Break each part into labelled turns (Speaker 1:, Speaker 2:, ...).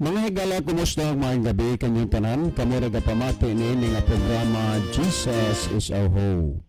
Speaker 1: Mga higala, kumusta? Maayong gabi kanyong tanan. Kamo nagapamati niini nga programa, Jesus is Our Hope.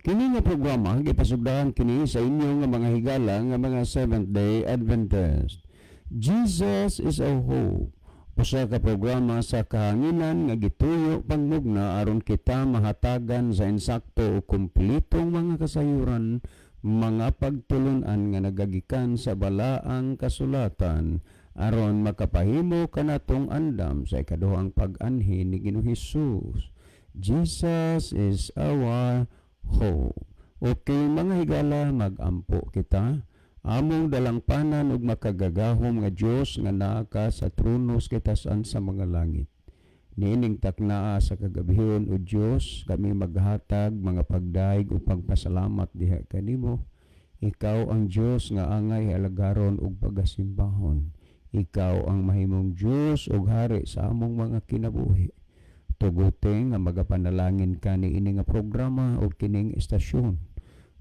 Speaker 1: Kini nga programa gipasugdahan kini sa inyo nga mga higala nga mga Seventh Day Adventist. Jesus is Our Hope. Usa ka programa sa kahanginan nga gituyo pangmugna aron kita mahatagan sa insakto o kumpletong mga kasayuran, mga pagtulunan nga nagagikan sa balaang kasulatan aron makapahimo kanatong andam sa ikaduhang pag-anhi ni Ginoong Hesus. Jesus is our hope. Okay, mga higala, magampo kita. Among dalangpanan ug makagagahom nga Dios nga naa ka sa trono sa kitasan sa mga langit. Niining taknaa sa kagabihon, o Dios, kami maghatag mga pagdayeg ug pagpasalamat diha kanimo. Ikaw ang Dios nga angay alagaron ug pagasimbahon. Ikaw ang mahimong Dios ug hari sa among mga kinabuhi. Tuguti nga magapanalangin ka niini nga programa ug kining estasyon.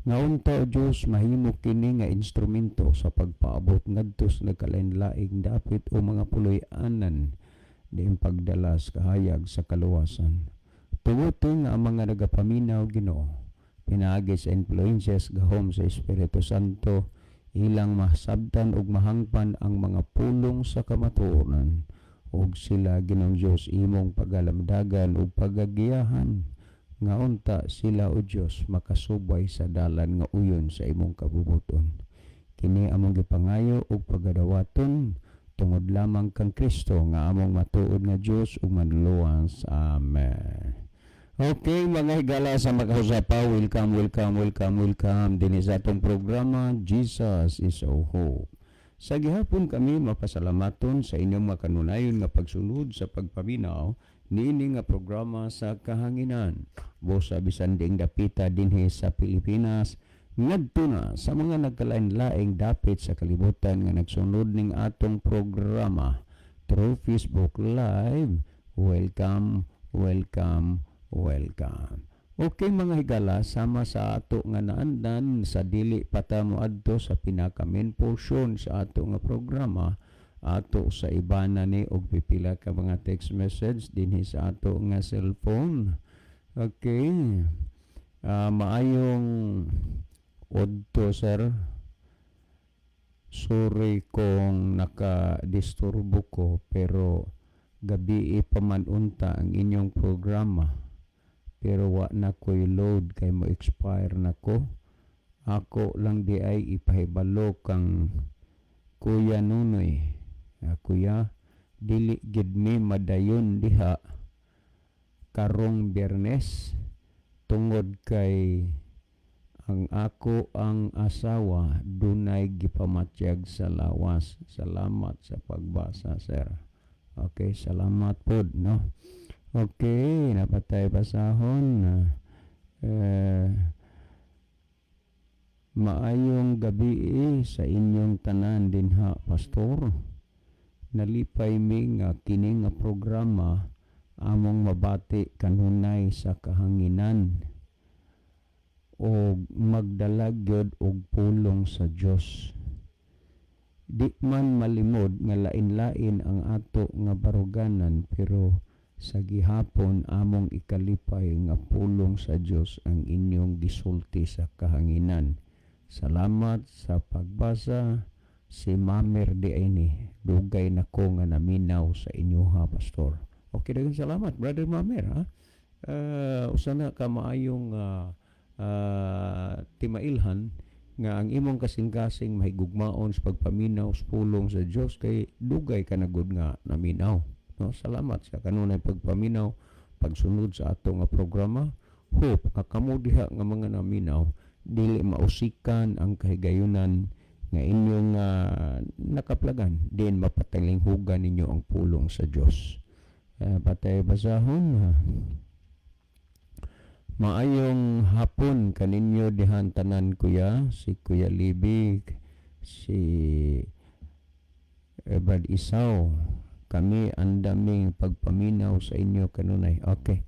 Speaker 1: Nga unta, o Dios, mahimo kini nga instrumento sa pagpaabot ngadto sa nagkalain-laing dapit o mga puloy-anan diin pagdala sa kahayag sa kaluwasan. Tuguti nga ang mga nagapaminaw, Ginoo, pinaagi sa influensya sa gahom sa Espiritu Santo, ilang masabtan ug mahangpan ang mga pulong sa kamatuoran ug sila, Ginoong Dios, imong pagalamdagan ug pagagiyahan nga unta sila, o Dios, makasubay sa dalan nga uyon sa imong kabubuton. Kini among gipangayo ug pagadawaton tungod lamang kang Kristo nga among matuod nga Dios ug manluluwas. Amen. Okay, mga higala sa makahusapa, welcome, welcome, welcome, welcome dinhi sa atong programa, Jesus is Our Hope. Sa gihapon kami mapasalamaton sa inyong makanunayon nga pagsunod sa pagpaminaw niini nga programa sa kahanginan. Busa bisan diing dapita dinhi sa Pilipinas ngadto na sa mga nagkalain-laing dapit sa kalibutan nga nagsunod ning atong programa through Facebook Live. Welcome, welcome, welcome. Okay, mga higala, sama sa ato nga naandan, sa dili pa ta moadto sa pinaka main portion sa ato nga programa, ato sa ibana ni og pipila ka mga text message dinhi sa ato nga cellphone. Okay. Maayong udto, sir. Sorry kung naka-disturbo ko, pero gabi pa man unta ang inyong programa, pero wa na ko'y load kay mo expire na ko. Ako lang diay ipahibalo kang Kuya Nunoy. Kuya, dili gid mi madayon diha karong Biyernes tungod kay ang ako ang asawa dunay gipamatyag sa lawas. Salamat sa pagbasa, sir. Okay, salamat pod, no? Okay, naa pa tay basahon. Maayong gabi sa inyong tanan dinha, pastor. Nalipay mi nga kini nga programa among mabati kanunay sa kahanginan og magdala gyud og pulong sa Dios. Di man malimod nga lain-lain ang ato nga baruganan, pero sa gihapon among ikalipay nga pulong sa Dios ang inyong gisulti sa kahanginan. Salamat sa pagbasa. Si Mamer diay ni. Dugay na ko nga naminaw sa inyo ha, pastor. Okay, daghang salamat, Brother Mamer, ha. Usa na ka maayong timailhan nga ang imong kasing-kasing mahigugmaon sa pagpaminaw sa pulong sa Dios kay dugay ka na gud nga naminaw. No, salamat sa kanunay pagpaminaw, pagsunod sa ato nga programa. Hope nga kamo diha nga mga naminaw, dili mausikan ang kahigayunan nga inyong nakaplagan din mapatalinghugan ninyo ang pulong sa Dios. Patay basahon. Ha. Maayong hapon kaninyo dihan tanan, kuya, si Kuya Libig, si Brad Isaw. Kami andaming pagpaminaw sa inyo kanunay. Okay.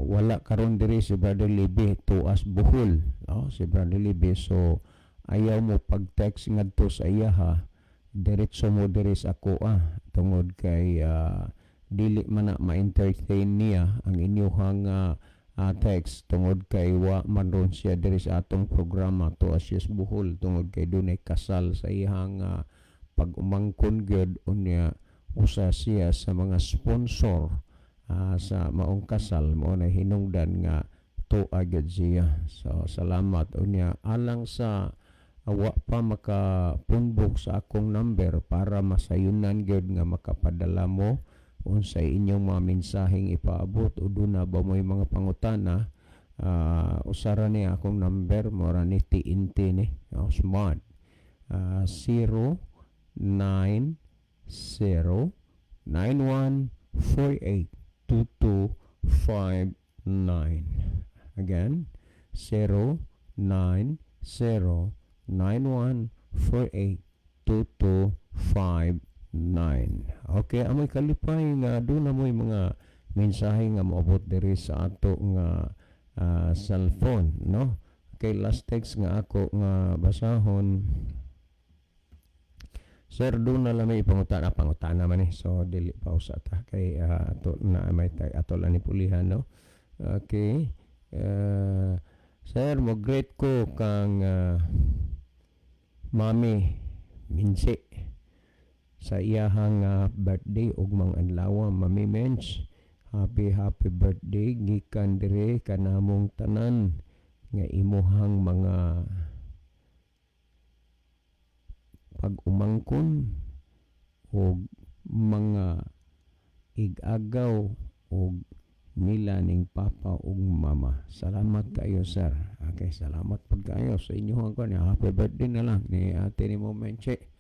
Speaker 1: Wala karon diri si Brother Libby, tuas Bohol. No? Si Brother Libby, so ayaw mo pag-text ngadto sa iya ha. Diretso mo diri sa ako tungod kay dili man na ma-entertain niya ang inyuhang text tungod kay wa man ron siya diri sa atong programa, tuwa siya sa Bohol tungod kay dunay kasal sa iyang pag-umangkon gyud. Unya usa siya sa mga sponsor sa maong kasal, mao na hinungdan nga tuwa gyud siya. So salamat. Unya alang sa wa pa makapunbok sa akong number para masayunan gyud nga makapadala mo unsay inyong mga mensaheng ipaabot o duna ba mo'y mga pangutana, usara ni akong number, mora ni TNT ni, oh, Smart, 090 9148 2259. Again, 090 9148 2259. Okay, amoy kalipay nga duna mo'y mga mensahe nga moabot diri sa ato nga cellphone, no? Okay, last text nga ako nga basahon. Sir, duna lang may pangutana, pangutana man eh. So, dili pa usa ta kay ato na may ato lang ni pulihan, no? Okay. Sir, mo greet ko kang Mami Minsi sa iyahang birthday ug mang adlaw. Mami Mench, happy happy birthday gikan dire kanamong tanan nga imuhang mga pag-umangkon og mga ig-agaw og nila ning papa ug mama. Salamat kayo, sir. Okay, salamat pud kayo sa inyong kuan. Happy birthday na lang ni ate ni mo Menche.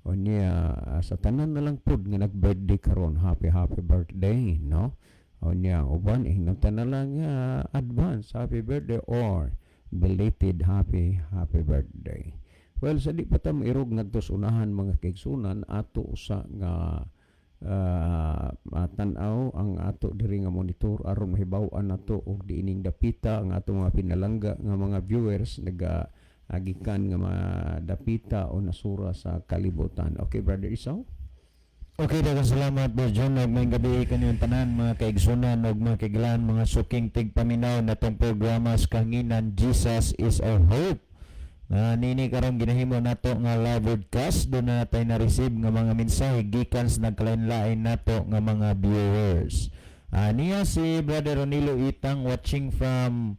Speaker 1: O niya sa tanan na lang pud nga nag-birthday karon, happy happy birthday, no? O niya uban ingnon na lang advance happy birthday or belated happy happy birthday. Well, sa di pa ta mairog ngadto sa unahan, mga kaigsunan, ato usa nga tan-aw ang ato diri nga monitor aron mahibaw-an nato og diining dapita ang ato mga pinalangga nga mga viewers naga agikan nga mga dapita o nasura sa kalibutan. Okay, Brother Isaw?
Speaker 2: Okay, daghang salamat, Bro John. Ug maayong gabi kaninyong tanan, mga kaigsunan ug mga kaiglan, mga suking tigpaminaw natong programa sa kahanginan, Jesus is Our Hope. Na nini karon ginahimo nato nga live broadcast, duna natay na-receive nga mga mensahe gikan sa nagkalain-lain nato nga mga viewers. Niya si Brother Ronilo Itang, watching from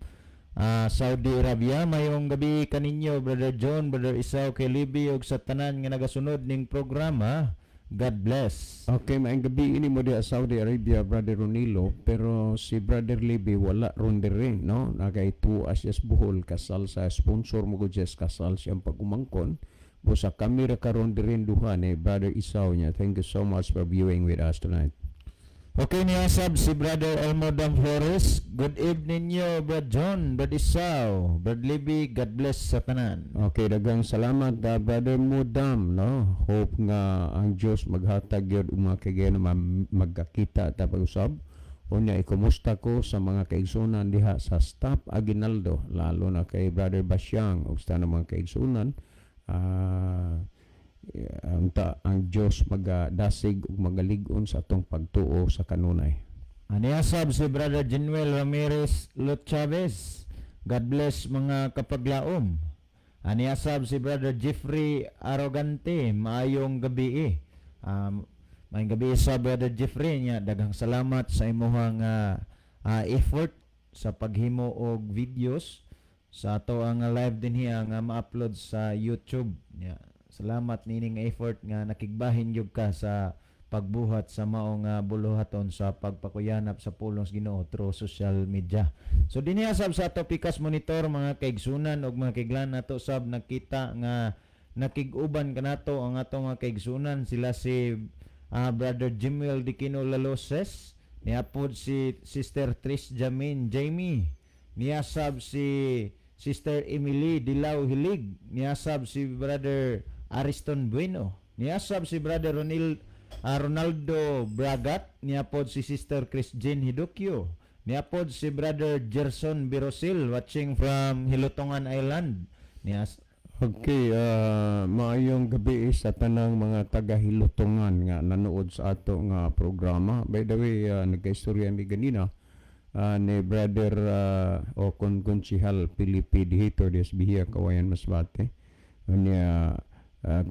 Speaker 2: Saudi Arabia. Mayong gabi kaninyo, Brother John, Brother Isaw, kay Libby ug sa tanan nga nagasunod ning programa. God bless.
Speaker 1: Okay, maayong gabi ini mo diha sa Saudi Arabia, Brother Ronilo, pero si Brother Libby wala ron diri, no? Nagay-tuwa siya sa Bohol, kasal sa sponsor mo ko Jess, kasal siyang pag-umangkon. Busa kami ra karon diri duha ni Brother Isaw niya. Thank you so much for viewing with us tonight.
Speaker 2: Okay, niya sab si Brother Elmo Dam Flores. Good evening nyo, Brad John, Brad Isaw, Brad Libby. God bless sa tanan.
Speaker 1: Okay, daghang salamat, Brother Mudam, no? Hope nga ang Dios maghatag gyud og mga kagayan magkakita ta pag-usab. Unya ikumusta ko sa mga kaigsunan diha sa Staff Aguinaldo, lalo na kay Brother Basyang ug sa tanang mga kaigsunan. Unta ang Dios magadasig ug magalig-on sa atong pagtuo sa kanunay.
Speaker 2: Aniya sab si Brother Genuel Ramirez Lot Chavez. God bless, mga kapaglaom. Aniya sab si Brother Jeffrey Arrogante. Maayong gabi eh. Maayong gabi sa Brother Jeffrey niya. Daghang salamat sa imuhang effort sa paghimo og videos sa ato ang live din hiya nga ma-upload sa YouTube. Nya, salamat nining effort nga nakigbahin gyud ka sa pagbuhat sa mao nga buluhaton sa pagpakuyanap sa pulong sa Ginoo through social media. So dinhi sab sa ato pikas monitor, mga kaigsunan ug mga kaiglan, nato sab nakita nga nakig-uban kanato ang atong mga kaigsunan, sila si Brother Jimuel Dikino Laloses, niapod si Sister Trish Jamin Jamie, niyasab si Sister Emily Dilaw Hilig, niyasab si Brother Ariston Bueno, niyasab si Brother Ronil Ronaldo Bragat, niapod si Sister Chris Jean Hidukyo, niapod si Brother Gerson Birosil, watching from Hilutungan Island. Nias
Speaker 1: Okay, maayong gabi sa tanang mga taga-Hilutungan nga nanood sa ato nga programa. By the way, nagkaistorya mi ganina ni Brother o kon Konsihal Felipe Dihitor des Bihiya, Kawayan, Masbate. Unya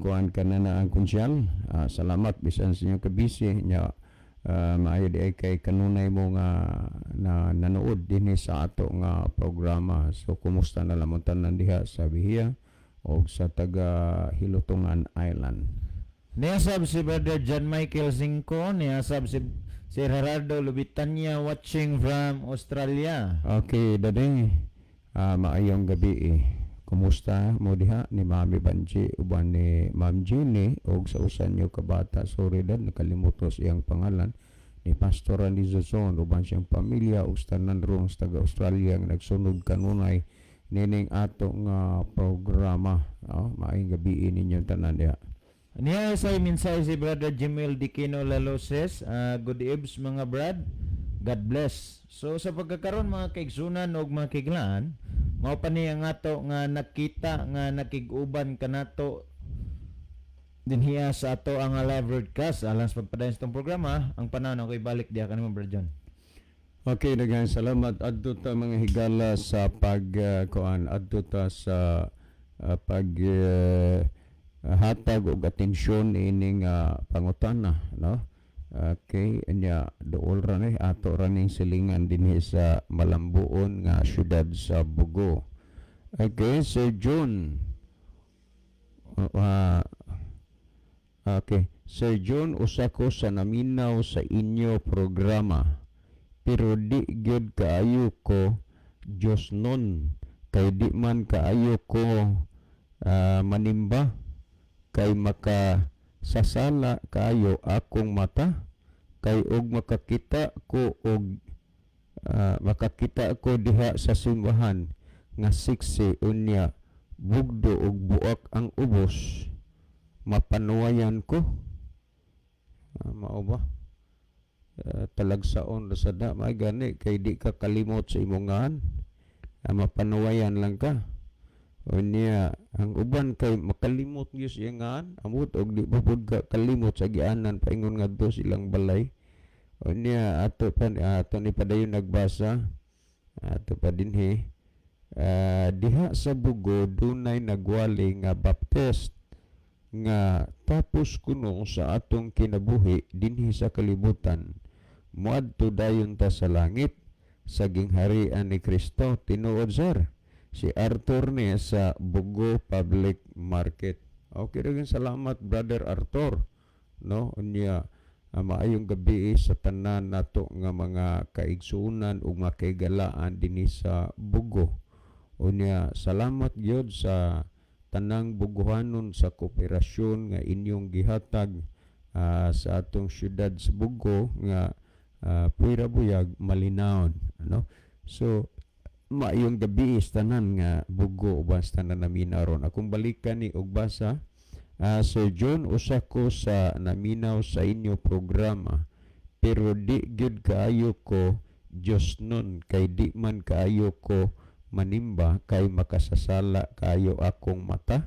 Speaker 1: kuan ka na na ang konsihal. Salamat bisan sa inyong kabisi nya, maayo di ay kay kanunay mo nga na nanood dinhi sa ato nga programa. So kumusta na lamang tanan diha sa Bihiya o sa taga Hilutungan Island?
Speaker 2: Niasab si Brother John Michael Cinco, niasab si Sir Gerardo Lubitanya, watching from Australia.
Speaker 1: Okay, dade. Maayong gabi eh. Kumusta mo diha ni Mami Banji uban ni Ma'am Jenny og sa usan niyo kabata? Sorry dad, nakalimot ko sa iyang pangalan, ni Pastor Randy Zozon uban siyang pamilya ug tanan rong sa taga Australia nga nagsunod kanunay nining ato nga programa. Oh, maayong gabi ninyong tanan diha.
Speaker 2: Niya sa mensahe si Brother Jimil Dikino Laloses. Good eves, mga brad. God bless. So sa pagkakaroon, mga kaigsunan ug mga kaiglaan, mao pa ni ang ato nga nakita nga nakig-uban kanato dinhiya sa ato ang live broadcast. Alang sa pagpadayon sa itong programa, ang panahon ako ibalik diha kanimo, Brad John.
Speaker 1: Okay, daghang salamat. Adto ta, mga higala, sa pag kuan, adto ta sa pag hatag og atensyon ining pangutana, no? Okay, nya duol ra ni ato ra ning silingan dinhi sa malambuon nga syudad sa Bogo. Okay, Sir John. Okay, Sir John, usa ko sa naminaw sa inyo programa. Pero di gyud kaayo ko Diyos nun kay di man kaayo ko manimba kay maka sasala kaayo akong mata kay og makakita ko og makakita ko diha sa simbahan nga siksi unya bugdo og buak ang ubos, mapanuwayan ko. Mao ba? Talagsaon ra sada may gani kay di ka kalimot sa imong ngan, mapanuwayan lang ka. Unya ang uban kay makalimot gyud sa iyang ngan, amot og di pa pud ka kalimot sa gianan paingon ngadto silang balay. Unya ato pa ato ni padayon nagbasa ato pa dinhi. Diha sa Bugo dunay nagwali nga Baptist nga tapos kuno sa atong kinabuhi dinhi sa kalibutan, moadto dayon ta sa langit sa gingharian ni Kristo. Tinuod, sir? Si Arthur ni sa Bugo Public Market. Okay, daghang salamat, Brother Arthur, no? Unya maayong gabi sa tanan nato nga mga kaigsuonan ug mga kaigalaan dinhi sa Bugo. Unya salamat gyud sa tanang Bugohanon sa kooperasyon nga inyong gihatag sa atong syudad sa Bugo nga puwera buyag malinawon, ano? So maayong gabi sa tanan nga Bugo uban sa tanan naminaw ron. Akong balikan ni og basa. Sir John, usa ko sa naminaw sa inyo programa pero di gyud kaayo ko Diyos nun kay di man kaayo ko manimba kay makasasala kaayo akong mata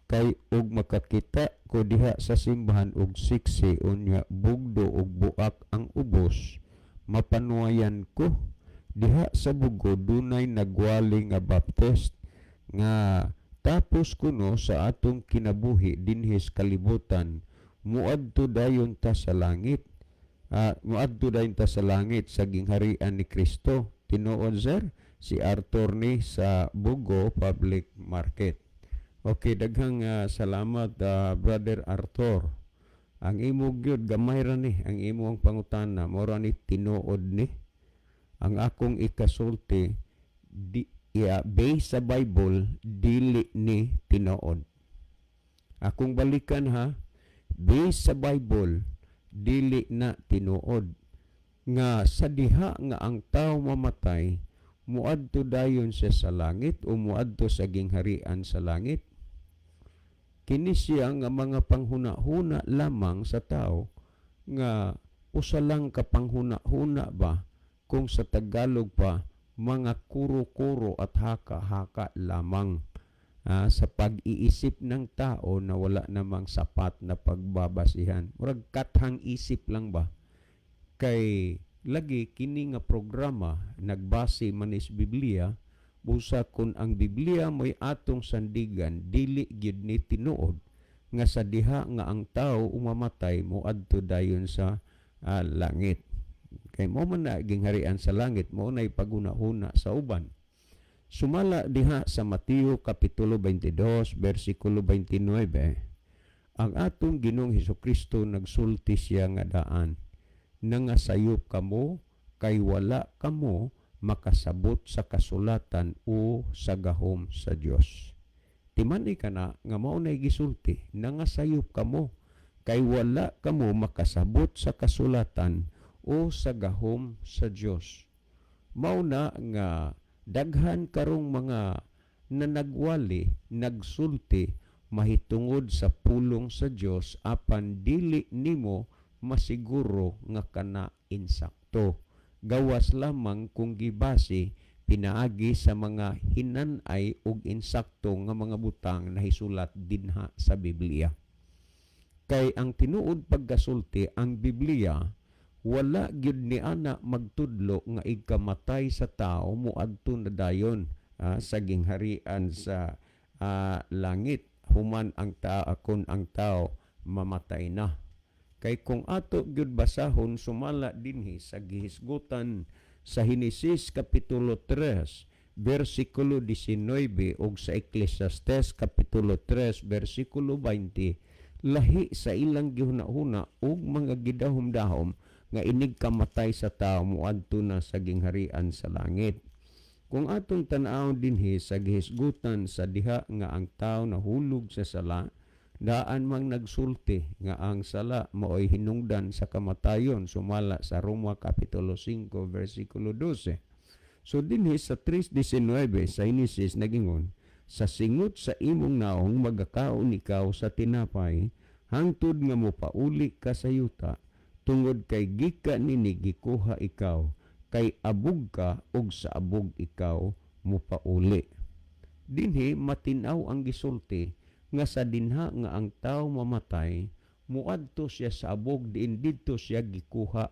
Speaker 1: kay og makakita ko diha sa simbahan og siksi unya bugdo og buak ang ubos, mapanuwayan ko. Diha sa Bugo dunay nagwali nga Baptist nga tapos kuno sa atong kinabuhi dinhi sa kalibutan, muadto dayon ta sa langit, muadto dayon ta sa langit sa gingharian ni Kristo. Tinuod, sir? Si Arthur ni sa Bugo Public Market. Okay, daghang salamat, Brother Arthur. Ang imo gyud gamay ra ni ang imo ang pangutana, mao ra ni tinuod ni. Ang akong ikasulti di iya, based sa Bible, dili ni tinuod. Akong balikan ha, based sa Bible, dili na tinuod nga sa diha nga ang tao mamatay muadto dayon siya sa langit o muadto sa gingharian sa langit. Kini siya nga mga panghuna-huna lamang sa tao nga usa lang ka panghuna-huna ba, kung sa Tagalog pa, mga kuro-kuro at haka-haka lamang. Sa pag-iisip ng tao na wala namang sapat na pagbabasihan. Murag kathang isip lang ba? Kay lagi kini nga programa nagbase man is Biblia, busa kung ang Biblia mo'y atong sandigan, dili gyud ni tinuod nga sa diha nga ang tao umamatay, moadto dayon sa langit. Kay mao man na gingharian sa langit, mao nay paghuna-huna sa uban. Sumala diha sa Mateo kapitulo 22 bersikulo 29, ang atong Ginoong Hesukristo nagsulti siya nga daan, "Nangasayop kamo kay wala kamo makasabot sa kasulatan o sa gahom sa Dios." Timan-i kana nga mao nay gisulti, "Nangasayop kamo kay wala kamo makasabot sa kasulatan o sa gahom sa Dios." Mao na nga daghan karong mga nanagwali nagsulti mahitungod sa pulong sa Dios, apan dili nimo masiguro nga kana insakto, gawas lamang kung gibase pinaagi sa mga hinanay ug insakto nga mga butang nahisulat dinha sa Biblia. Kay ang tinuod pagkasulti, ang Biblia wala gyud ni ana magtudlo nga ikamatay sa tao moadto na dayon sa gingharian sa langit human ang tao, kun ang tao mamatay na. Kay kung ato gyud basahon sumala dinhi sa gihisgutan sa Henesis kapitulo 3 bersikulo 19 ug sa Ecclesiastes kapitulo 3 bersikulo 20, lahi sa ilang gihuna-huna ug mga gidahom-dahom nga inig kamatay sa tao moadto na sa gingharian sa langit. Kung atong tan-awon dinhi sa gihisgutan sa diha nga ang tao nahulog sa sala, daan mang nagsulti nga ang sala maoy hinungdan sa kamatayon sumala sa Roma kapitulo 5 versikulo 12. So dinhi sa 3:19 sa Henesis nagingon, "Sa singot sa imong naong magakaon ikaw sa tinapay hangtod nga mopauli ka sa yuta, tungod kay gikan nini gikuha ikaw, kay abog ka ug sa abog ikaw mopauli." Dinhi matin-aw ang gisulti nga sa dinha nga ang tao mamatay, muadto siya sa abog diin didto siya gikuha.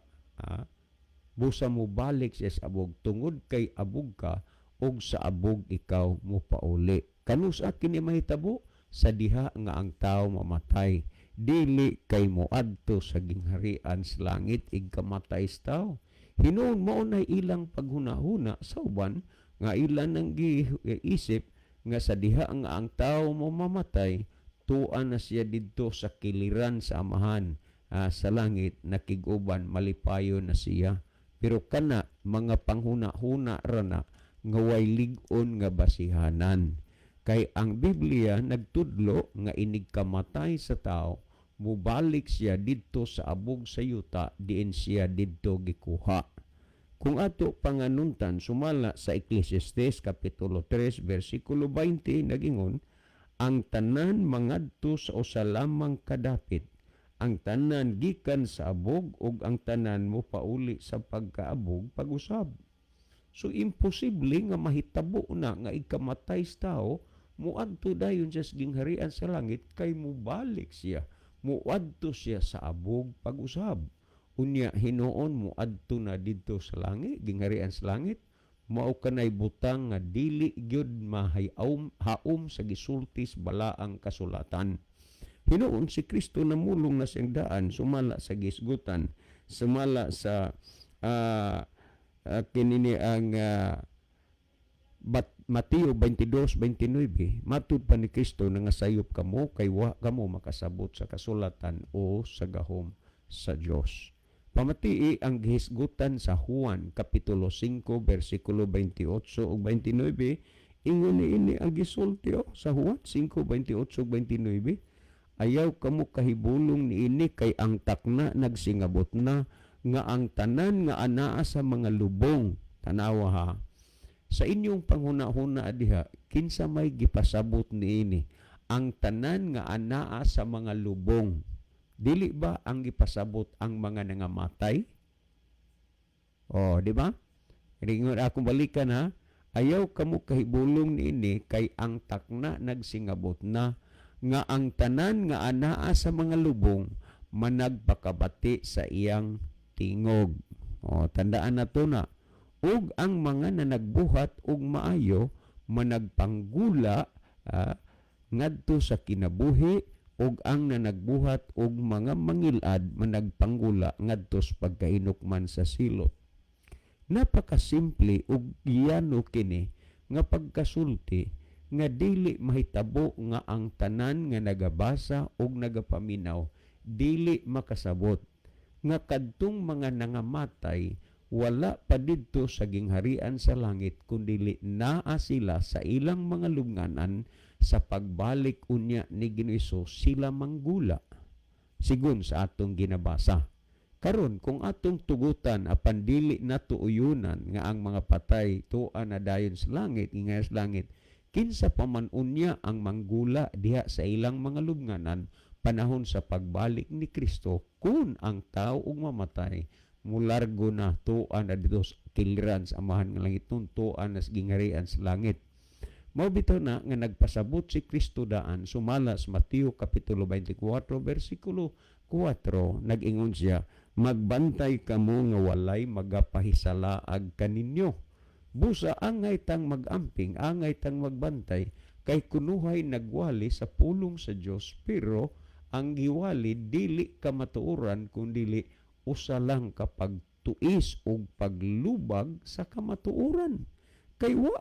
Speaker 1: Busa mobalik siya sa abog, tungod kay abog ka ug sa abog ikaw mopauli. Kanusa kini mahitabo? Sa diha nga ang tao mamatay. Dili kay moadto sa gingharian sa langit igkamatay sa tao. Hinuon mao na ilang paghunahuna sa uban nga ilan ang giisip nga sa diha nga ang tao mo mamatay, tuan na siya didto sa kiliran sa Amahan sa langit, nakig-uban, malipayon na siya. Pero kana mga panghuna-huna ra na nga way lig-on nga basihanan. Kay ang Biblia nagtudlo nga inig kamatay sa tao, mubalik siya didto sa abog sa yuta diin siya didto gikuha. Kung ato panganuntan sumala sa Ecclesiastes kapitulo 3 versikulo 20, nagingon, "Ang tanan mangadto sa usa lamang kadapit, ang tanan gikan sa abog ug ang tanan mopauli sa pagkaabog pag-usab." So imposible nga mahitabo na nga ikamatay sa tao muadto dayon siya sa gingharian sa langit, kay mubalik siya, muadto siya sa abog pag-usab. Unya hinuon muadto na didto sa langit, gingharian sa langit. Mao kanay butang nga dili gyud mahaom haom sa gisulti sa balaang kasulatan. Hinuon si Kristo namulong na siyang daan sumala sa gisgutan, sumala sa kinini ang Mateo 22:29, matud pa ni Kristo, "Nangasayop kamo kay wa kamo makasabot sa kasulatan o sa gahom sa Dios." Pamatii ang gihisgutan sa Juan kapitulo 5 bersikulo 28 ug 29. Ingon niini ang gisulti, oh, sa Juan 5:28 ug 29, "Ayaw kamo kahibulong niini, kay ang takna nagsingabot na nga ang tanan nga anaa sa mga lubong." Tanawa ha, sa inyong panghuna-huna diha, kinsa may gipasabot niini, ang tanan nga anaa sa mga lubong? Dili ba ang gipasabot ang mga nangamatay? Oh, di ba? Ingon akong balikan ha. Ayaw kamo kahibulong niini, kay ang takna nagsingabot na nga ang tanan nga anaa sa mga lubong managpakabati sa iyang tingog. O, tandaan na to na. Ug ang mga nanagbuhat og maayo managpanggula ngadto sa kinabuhi, ug ang nanagbuhat og mga mangilad managpanggula ngadto sa pagkahinukman sa silot. Napakasimple ug yano kini nga pagkasulti nga dili mahitabo nga ang tanan nga nagabasa og nagapaminaw dili makasabot nga kadtong mga nangamatay wala pa didto sa gingharian sa langit, kundili naa sila sa ilang mga lubnganan. Sa pagbalik unya ni Ginoo Hesus sila manggula sigon sa atong ginabasa. Karon, kung atong tugutan apan dili nato uyunan nga ang mga patay tua na dayon sa langit, ingay sa langit, kinsa pa man unya ang manggula diha sa ilang mga lubnganan panahon sa pagbalik ni Kristo, kung ang tao ug mamatay mulargo na tuan na dito sa kiliran sa Amahan nga langit nun, tuan na sa gingharian sa langit? Mao bitaw na nga nagpasabot si Kristo daan sumala sa Mateo kapitulo 24 bersikulo 4. Nag-ingon siya, "Magbantay kamo nga walay magapahisalaag kaninyo." Busa angay tang magamping, angay tang magbantay, kay kunuhay nagwali sa pulong sa Dios, pero ang giwali dili kamatuoran kundili usa lang kapag tuis og paglubag sa kamatuoran. Kay wa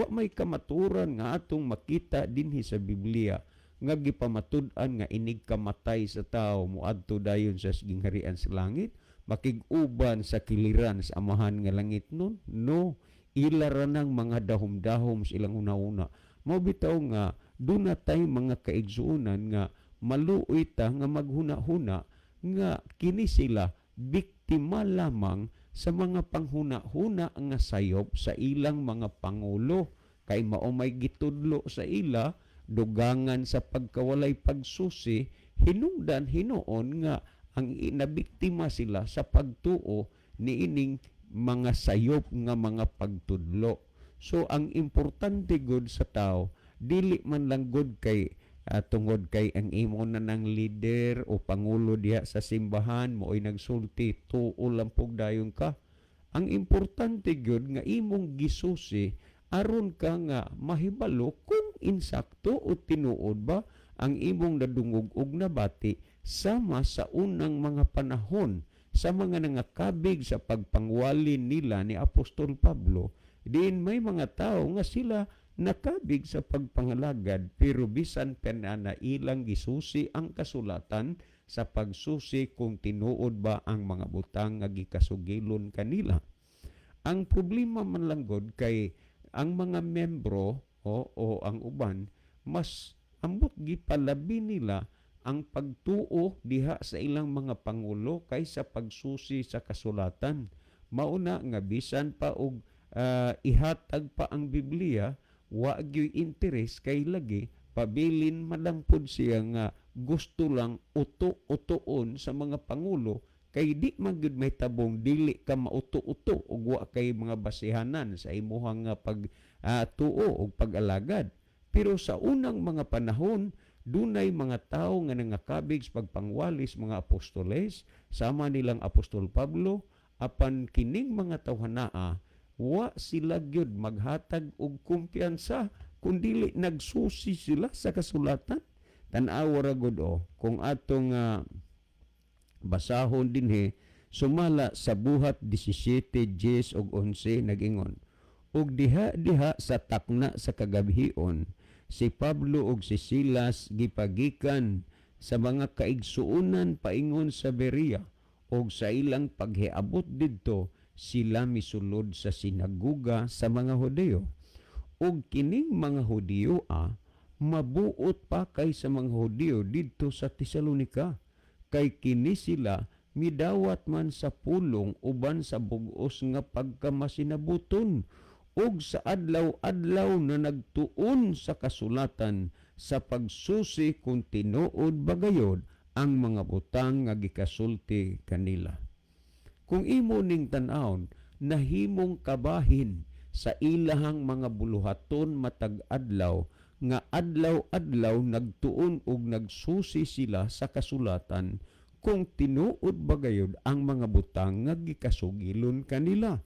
Speaker 1: may kamatuoran nga atong makita dinhi sa Biblia nga gipamatud-an nga inig kamatay sa tao moadto dayon sa gingharian sa langit, makig-uban sa kiliran sa Amahan nga langit nun. No, ila ra nang mga dahom-dahom sa ilang una-una. Mao bitaw nga duna tay mga kaigsuonan nga maluoy ta nga maghuna-huna nga kini sila biktima lamang sa mga panghuna-huna nga sayop sa ilang mga pangulo, kay mao may gitudlo sa ila, dugangan sa pagkawalay pagsusi, hinungdan hinuon nga ang nabiktima sila sa pagtuo niining mga sayop nga mga pagtudlo. So ang importante gud sa tao, dili man lang gud kay tungod kay ang imo na ng leader o pangulo diha sa simbahan mooy nagsulti, tuo lang pug dayon ka. Ang importante gyud nga imong gisusi aron ka nga mahibalo kung insakto o tinuod ba ang imong nadungog og nabati, sama sa unang mga panahon sa mga nangakabig sa pagpangwali nila ni Apostol Pablo. Diin may mga tao nga sila nakabig sa pagpangalagad, pero bisan pa na ilang gisusi ang kasulatan sa pagsusi kung tinuod ba ang mga butang nga gikasugilon kanila. Ang problema man lang gud kay ang mga membro o ang uban mas ambot gipalabi nila ang pagtuo diha sa ilang mga pangulo kaysa pagsusi sa kasulatan. Mauna nga bisan pa og ihatag pa ang Biblia, wa gyoy interes, kay lagi pabilin man pud siya nga gusto lang uto-utoon sa mga pangulo, kay di man gyud may tabong dili ka mauto-uto ug wa kay mga basihanan sa imuhang nga pag tuo ug pag-alagad. Pero sa unang mga panahon, dunay mga tawo nga nangakabig sa pagpangwalis mga apostoles sama nilang Apostol Pablo, apan kining mga tawhanaa wa sila gyud maghatag og kumpiyansa kung dili nagsusi sila sa kasulatan. Tan-awa ra gud o kung atong basahon dinhi sumala sa Buhat 17:10 ug 11. Nag-ingon, "Ug diha-diha sa takna sa kagabhion, si Pablo ug si Silas gipagikan sa mga kaigsuonan paingon sa Berea, ug sa ilang paghiabot didto sila misulod sa sinaguga sa mga Hudiyo. Ug kining mga Hudiyo mabuot pa kaysa mga Hudiyo didto sa Tesalonika, kay kini sila midawat man sa pulong uban sa bug-os nga pagkamasinabuton, ug sa adlaw-adlaw na nagtuon sa kasulatan sa pagsusi kung tinuod ba gayod ang mga butang nga gikasulti kanila." Kung imo ning tan-awon, nahimong kabahin sa ilahang mga buluhaton matag adlaw, nga adlaw-adlaw nagtuon og nagsusi sila sa kasulatan kung tinuod ba gayud ang mga butang nga gikasugilon kanila.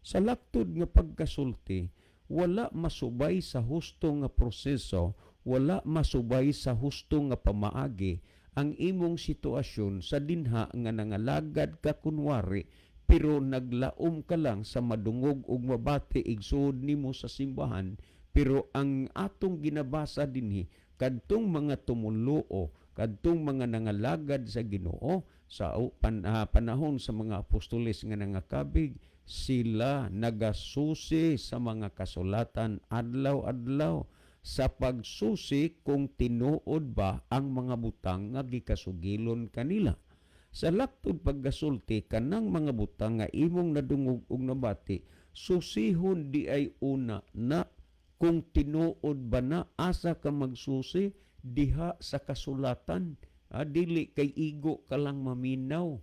Speaker 1: Sa laktod nga pagkasulti, wala masubay sa husto nga proseso, wala masubay sa husto nga pamaagi ang imong sitwasyon sa dinha nga nangalagad ka kunwari, pero naglaom ka lang sa madungog ug mabati igsuod nimo sa simbahan. Pero ang atong ginabasa dinhi, kadtong mga tumuluo, kadtong mga nangalagad sa Ginoo sa panahon sa mga apostoles nga nangakabig, sila nagasusi sa mga kasulatan adlaw-adlaw sa pagsusi kung tinuod ba ang mga butang nga gikasugilon kanila. Sa laktod paggasulti, kanang mga butang nga imong nadungog ug nabati, susihon di ay una na kung tinuod ba na. Asa ka magsusi? Diha sa kasulatan. Dili kay igo ka lang maminaw.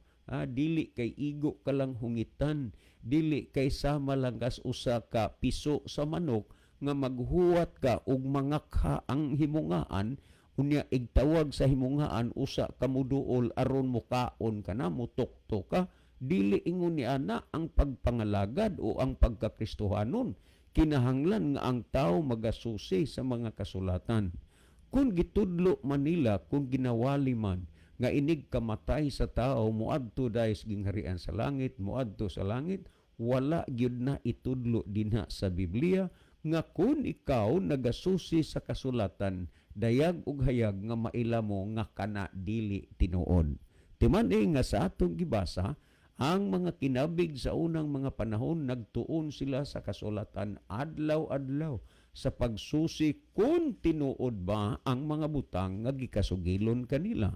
Speaker 1: Dili kay igo ka lang hungitan. Dili kay sama lang kas usa ka piso sa manok nga maghuwat ka ug mangakha ang himungaan, unya igtawag sa himungaan usa ka muduol aron mukaon ka na, mutukto ka. Dili ingon ni ana ang pagpangalagad o ang pagkakristohanon. Kinahanglan nga ang tao magasusi sa mga kasulatan. Kung gitudlo man nila, kung ginawali man nga inig kamatay sa tao moadto dahil sa gingharian sa langit, moadto sa langit, wala gyud na itudlo dinha sa Biblia nga kung ikaw nagasusi sa kasulatan, dayag ug hayag nga maila mo nga kana dili tinuod. Timan-i nga sa atong gibasa, ang mga kinabig sa unang mga panahon nagtuon sila sa kasulatan adlaw-adlaw sa pagsusi kung tinuod ba ang mga butang nga gikasugilon kanila.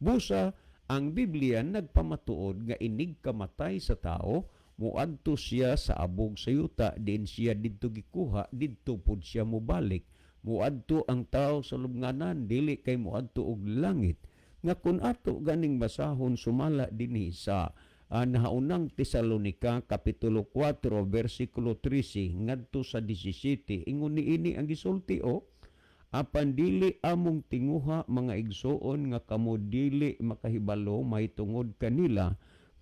Speaker 1: Busa ang Biblia nagpamatuod nga inig kamatay sa tao, muadto siya sa abog sa yuta, diin siya didto gikuha, didto pud siya mobalik. Muadto ang tao sa lubnganan, dili kay muadto og langit. Nga kun ato ganing basahon sumala dinhi sa nahaunang Tesalonika kapitulo 4 versikulo 13 ngadto sa 17, ingon niini ang gisulti o, "Apan dili among tinguha, mga igsuon, nga kamo dili makahibalo mahitungod kanila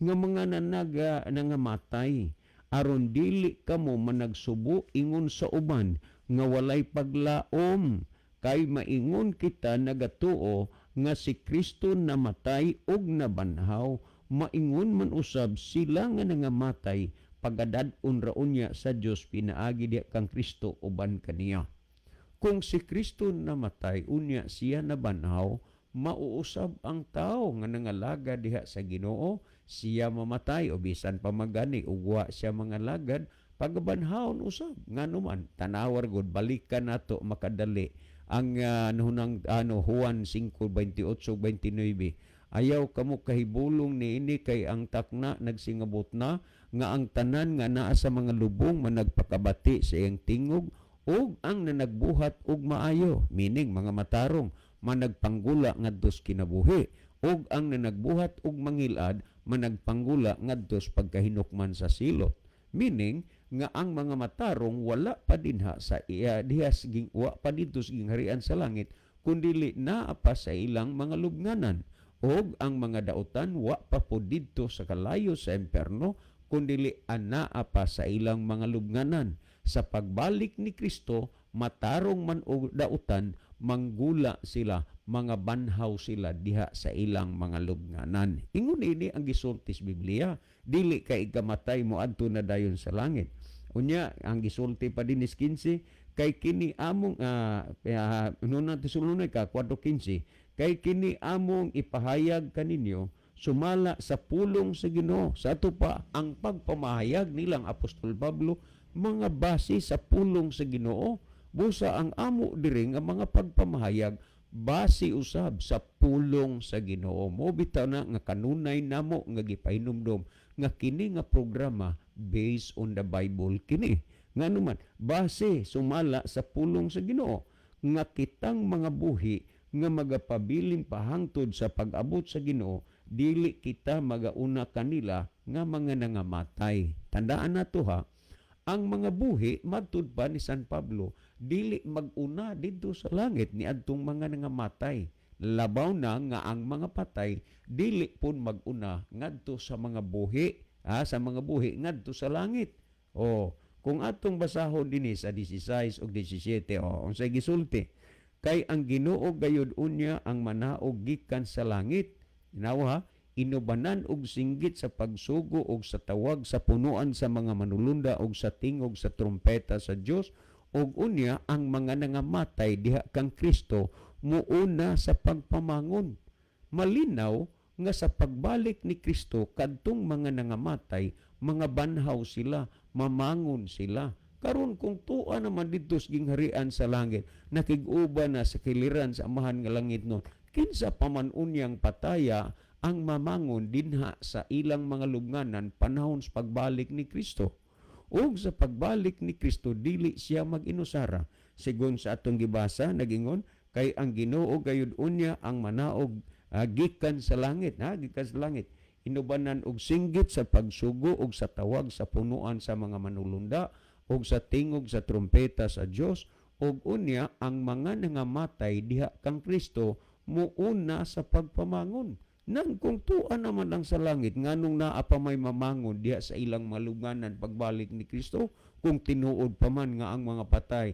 Speaker 1: nga mga nanaga nangamatay, aron dili kamo managsubo ingon sa uban nga walay paglaom. Kay maingon kita nagatuo nga si Kristo namatay ug nabanhaw, maingon man usab sila nga nangamatay pagadad-on ra unya sa Dios pinaagi diha kang Kristo uban kaniya." Kung si Kristo namatay unya siya nabanhaw, mauusab ang tao nga nangalaga diha sa Ginoo, siya mamatay o bisan pa magani ug wa siya mangalagad, pagabanhawon usab. Ngano man, tanawar gud, balikan nato makadali ang hunang ano Juan 5:28 29. "Ayaw kamo kahibulong niini, kay ang takna nagsingabot na nga ang tanan nga naa sa mga lubong managpakabati sa iyang tingog, ug ang nanagbuhat og maayo," meaning mga matarong, "managpanggula ngadto sa kinabuhi, ug ang nanagbuhat og mangilad managpanggula ngadto sa pagkahinukman sa silot." Meaning nga ang mga matarong wala pa dinha sa iya diha wa pa didto sa gingharian sa langit, kundili naa pa sa ilang mga lubnganan, ug ang mga dautan wa pa po didto sa kalayo sa impierno, kundili anaa pa sa ilang mga lubnganan. Sa pagbalik ni Kristo, matarong man o dautan, manggula sila, mga banhaw sila diha sa ilang mga lubnganan. Ingon ini ang gisulti sa Biblia, dili kay ikamatay mo adto na dayon sa langit. Unya ang gisulti pa din is 15, kay kini among nuna Tesalonica 4:15, "Kay kini among ipahayag kaninyo sumala sa pulong sa Ginoo." Sa ato pa ang pagpamahayag nilang Apostol Pablo mga base sa pulong sa Ginoo. Busa ang amo diri nga mga pagpamahayag base usab sa pulong sa Ginoo. Mo bitaw na nga kanunay namo nga gipahinumdom nga kini nga programa based on the Bible kini. Ngano man, base sumala sa pulong sa Ginoo nga kitang mga buhi nga magapabilin pahangtod sa pag-abot sa Ginoo, dili kita magauna kanila nga mga nangamatay. Tandaan nato ha, Ang mga buhi, matud pa ni San Pablo, dili mag-una didto sa langit ni adtong mga nangamatay. Labaw na nga ang mga patay dili pun mag-una ngadto sa mga buhi, sa mga buhi ngadto sa langit. Oh, kung atong basahon dinhi sa 16 ug 17, oh, unsay gisulti? Kay ang Ginoo gayud unya ang manaog gikan sa langit. Inawa ha, inubanan og singgit sa pagsugo og sa tawag sa punuan sa mga manulunda og sa tingog sa trumpeta sa Dios, ug unya ang mga nangamatay diha kang Kristo muuna sa pagpamangon. Malinaw nga sa pagbalik ni Kristo, kadtong mga nangamatay, mga banhaw sila, mamangon sila. Karon, kung tua naman didto sa gingharian sa langit, nakig-uban na sa kiliran sa Amahan nga langit nun, kinsa pa man unyang pataya ang mamangon dinha sa ilang mga lubnganan panahon sa pagbalik ni Kristo? Ug sa pagbalik ni Kristo, dili siya mag-inusara. Sigon sa atong gibasa, nagingon, kay ang Ginoo gayud unya ang manaog gikan sa langit, ha, gikan sa langit, inubanan og singgit sa pagsugo og sa tawag sa punuan sa mga manulunda og sa tingog sa trumpeta sa Dios, ug unya ang mga nangamatay diha kang Kristo muuna sa pagpamangon. Nang kung tua naman lang sa langit, nganong naa pa may mamangon diha sa ilang malunganan pagbalik ni Kristo kung tinuod pa man nga ang mga patay,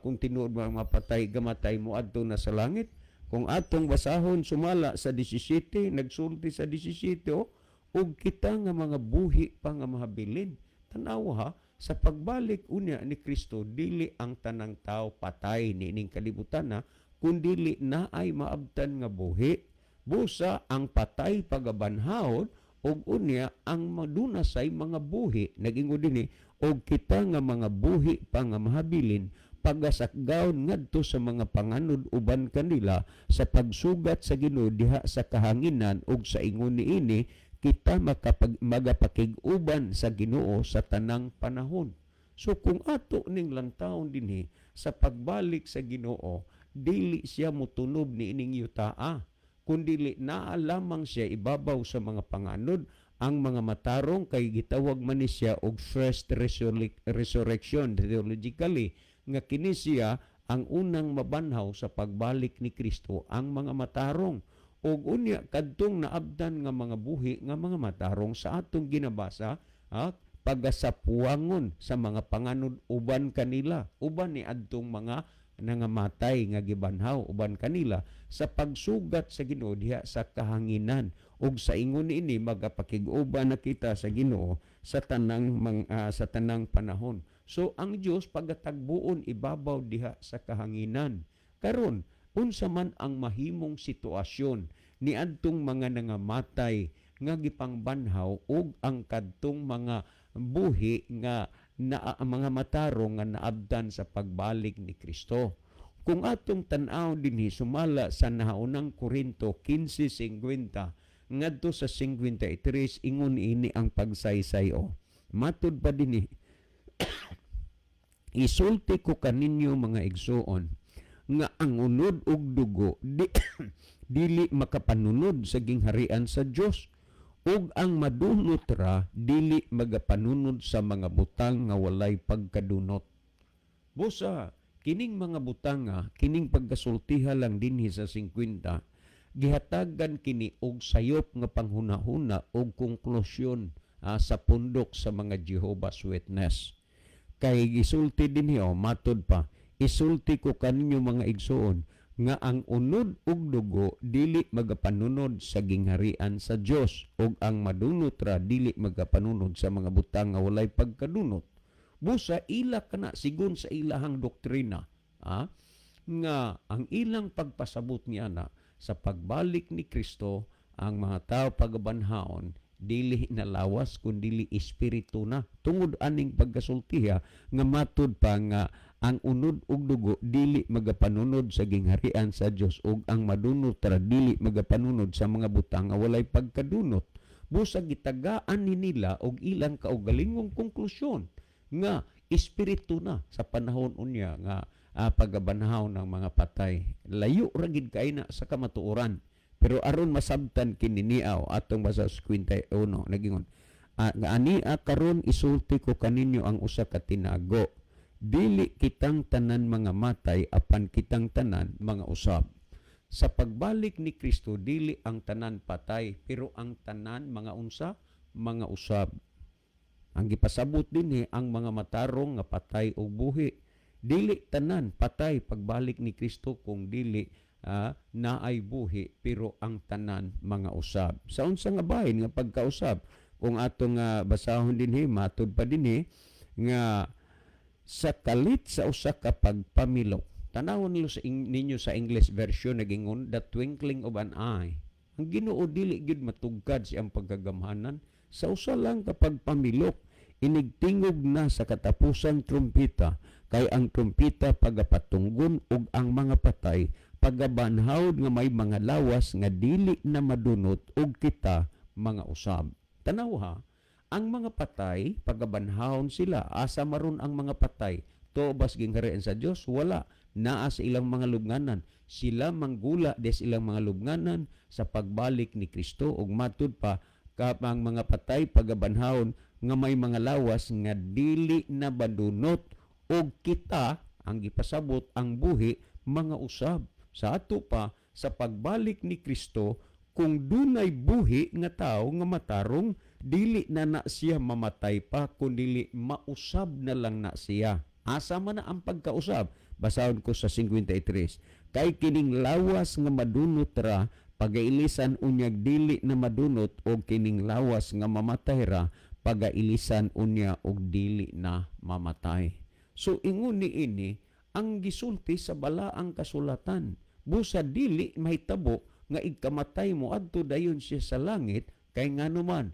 Speaker 1: kung tinuod ba ang mga patay gamatay mo adto na sa langit? Kung atong basahon sumala sa 17, nagsulti sa 17, oh, ug kita nga mga buhi pa nga mahabilin. Tanawa ha, sa pagbalik unya ni Kristo, dili ang tanang tao patay niining kalibutan na, kundili naay maabtan nga buhi. Busa ang patay pagabanhawon ug unya ang madunasay mga buhi. Nagingon dinhi, og kita nga mga buhi pa nga mahabilin pagasakgawon ngadto sa mga panganod uban kanila sa pagsugat sa Ginoo diha sa kahanginan, ug sa ingon niini kita magapakig-uban sa Ginoo sa tanang panahon. So kung ato ning lantawon dinhi, sa pagbalik sa Ginoo, dili siya motunob niining yutaa, kundili naa lamang siya ibabaw sa mga panganod. Ang mga matarong, kay gitawag man ni siya og first resurrection theologically, nga kini siya ang unang mabanhaw sa pagbalik ni Kristo, ang mga matarong, ug unya kadtong naabdan nga mga buhi nga mga matarong sa atong ginabasa, ha, pagasapuangon sa mga panganod uban kanila, uban ni adtong mga nangamatay nga gibanhaw uban kanila sa pagsugat sa Ginoo diha sa kahanginan, ug sa ingon niini magapakig-uban na kita sa Ginoo sa tanang panahon. So ang Dios pagatagbuon ibabaw diha sa kahanginan. Karon, unsa man ang mahimong sitwasyon niadtong mga nangamatay nga gipangbanhaw ug ang kadtong mga buhi nga na mga matarong nga naabdan sa pagbalik ni Kristo? Kung atong tan-aw dinhi sumala sa nahaunang Korinto 15:50 ngadto sa 53, ingon ini ang pagsaysay o. Matud pa dinhi, isulti ko kaninyo, mga igsuon, nga ang unod ug dugo dili makapanunod sa gingharian sa Dios, ug ang madunot ra dili magapanunod sa mga butang nga walay pagkadunot. Busa kining mga butanga, kining pagkasultiha lang dinhi sa 50, gihatagan kini og sayop nga panghunahuna og konklusyon sa pundok sa mga Jehovah's Witness. Kay gisulti dinhi oh, matod pa, isulti ko kaninyo, mga igsuon, nga ang unod ug dugo dili magapanunod sa gingharian sa Dios, ug ang madunot ra dili magapanunod sa mga butang nga walay pagkadunot. Busa ila kana, sigon sa ilahang doktrina, nga ang ilang pagpasabot niya na sa pagbalik ni Kristo, ang mga tao pagabanhaon dili na lawas kun dili espiritu na, tungod aning pagkasultiha nga matud pa nga ang unod ug dugo dili magapanunod sa gingharian sa Dios, ug ang madunot ra dili magapanunod sa mga butang nga walay pagkadunot. Busa gitagaan ni nila og ilang kaugalingong konklusyon nga espiritu na sa panahon unya nga pagabanhaw ng mga patay. Layo ra gid kay na sa kamatuoran. Pero aron masabtan kini niaw, atong basa sa 51, nagingon, Ania karon isulti ko kaninyo ang usa ka tinago. Dili kitang tanan mga matay, apan kitang tanan mga usab. Sa pagbalik ni Kristo, dili ang tanan patay, pero ang tanan mga unsa? Mga usab. Ang gipasabot dinhi, ang mga matarong nga patay og buhi. Dili tanan patay pagbalik ni Kristo kung dili naay buhi, pero ang tanan mga usab. Sa unsa nga bahin nga pagkausab? Kung atong basahon dinhi, matud pa dinhi nga sa kalit sa usa ka pagpamilok. Tanawon ninyo ninyo sa English version, nagingon "the twinkling of an eye". Ang Ginoo dili gyud matugkad siyang pagkagamhanan. Sa usa lang ka pagpamilok, inigtingog na sa katapusang trumpita, kay ang trumpita pagapatunggon ug ang mga patay pagabanhawd nga may mga lawas nga dili na madunot, ug kita mga usab. Tanaw ha, ang mga patay pagabanhawon sila. Asa maron ang mga patay? Tuo bas gingharian sa Dios? Wala. Naa sa ilang mga lubnganan. Sila manggula des ilang mga lubnganan sa pagbalik ni Kristo, ug matud pa kapang mga patay pagabanhawon nga may mga lawas nga dili na badunot, ug kita, ang gipasabot, ang buhi, mga usab. Sa ato pa sa pagbalik ni Kristo, kung dunay buhi nga tao nga matarong, dili na na siya mamatay pa kun dili mausab na lang na siya. Asa man na ang pagkausab? Basahon ko sa 53. Kay kining lawas nga madunot ra pagailisan unyag dili na madunot, og kining lawas nga mamatay ra pagailisan unya og dili na mamatay. So ingon ni ini ang gisulti sa balaang kasulatan. Busa dili mahitabo nga igkamatay mo adto dayon siya sa langit, kay ngano man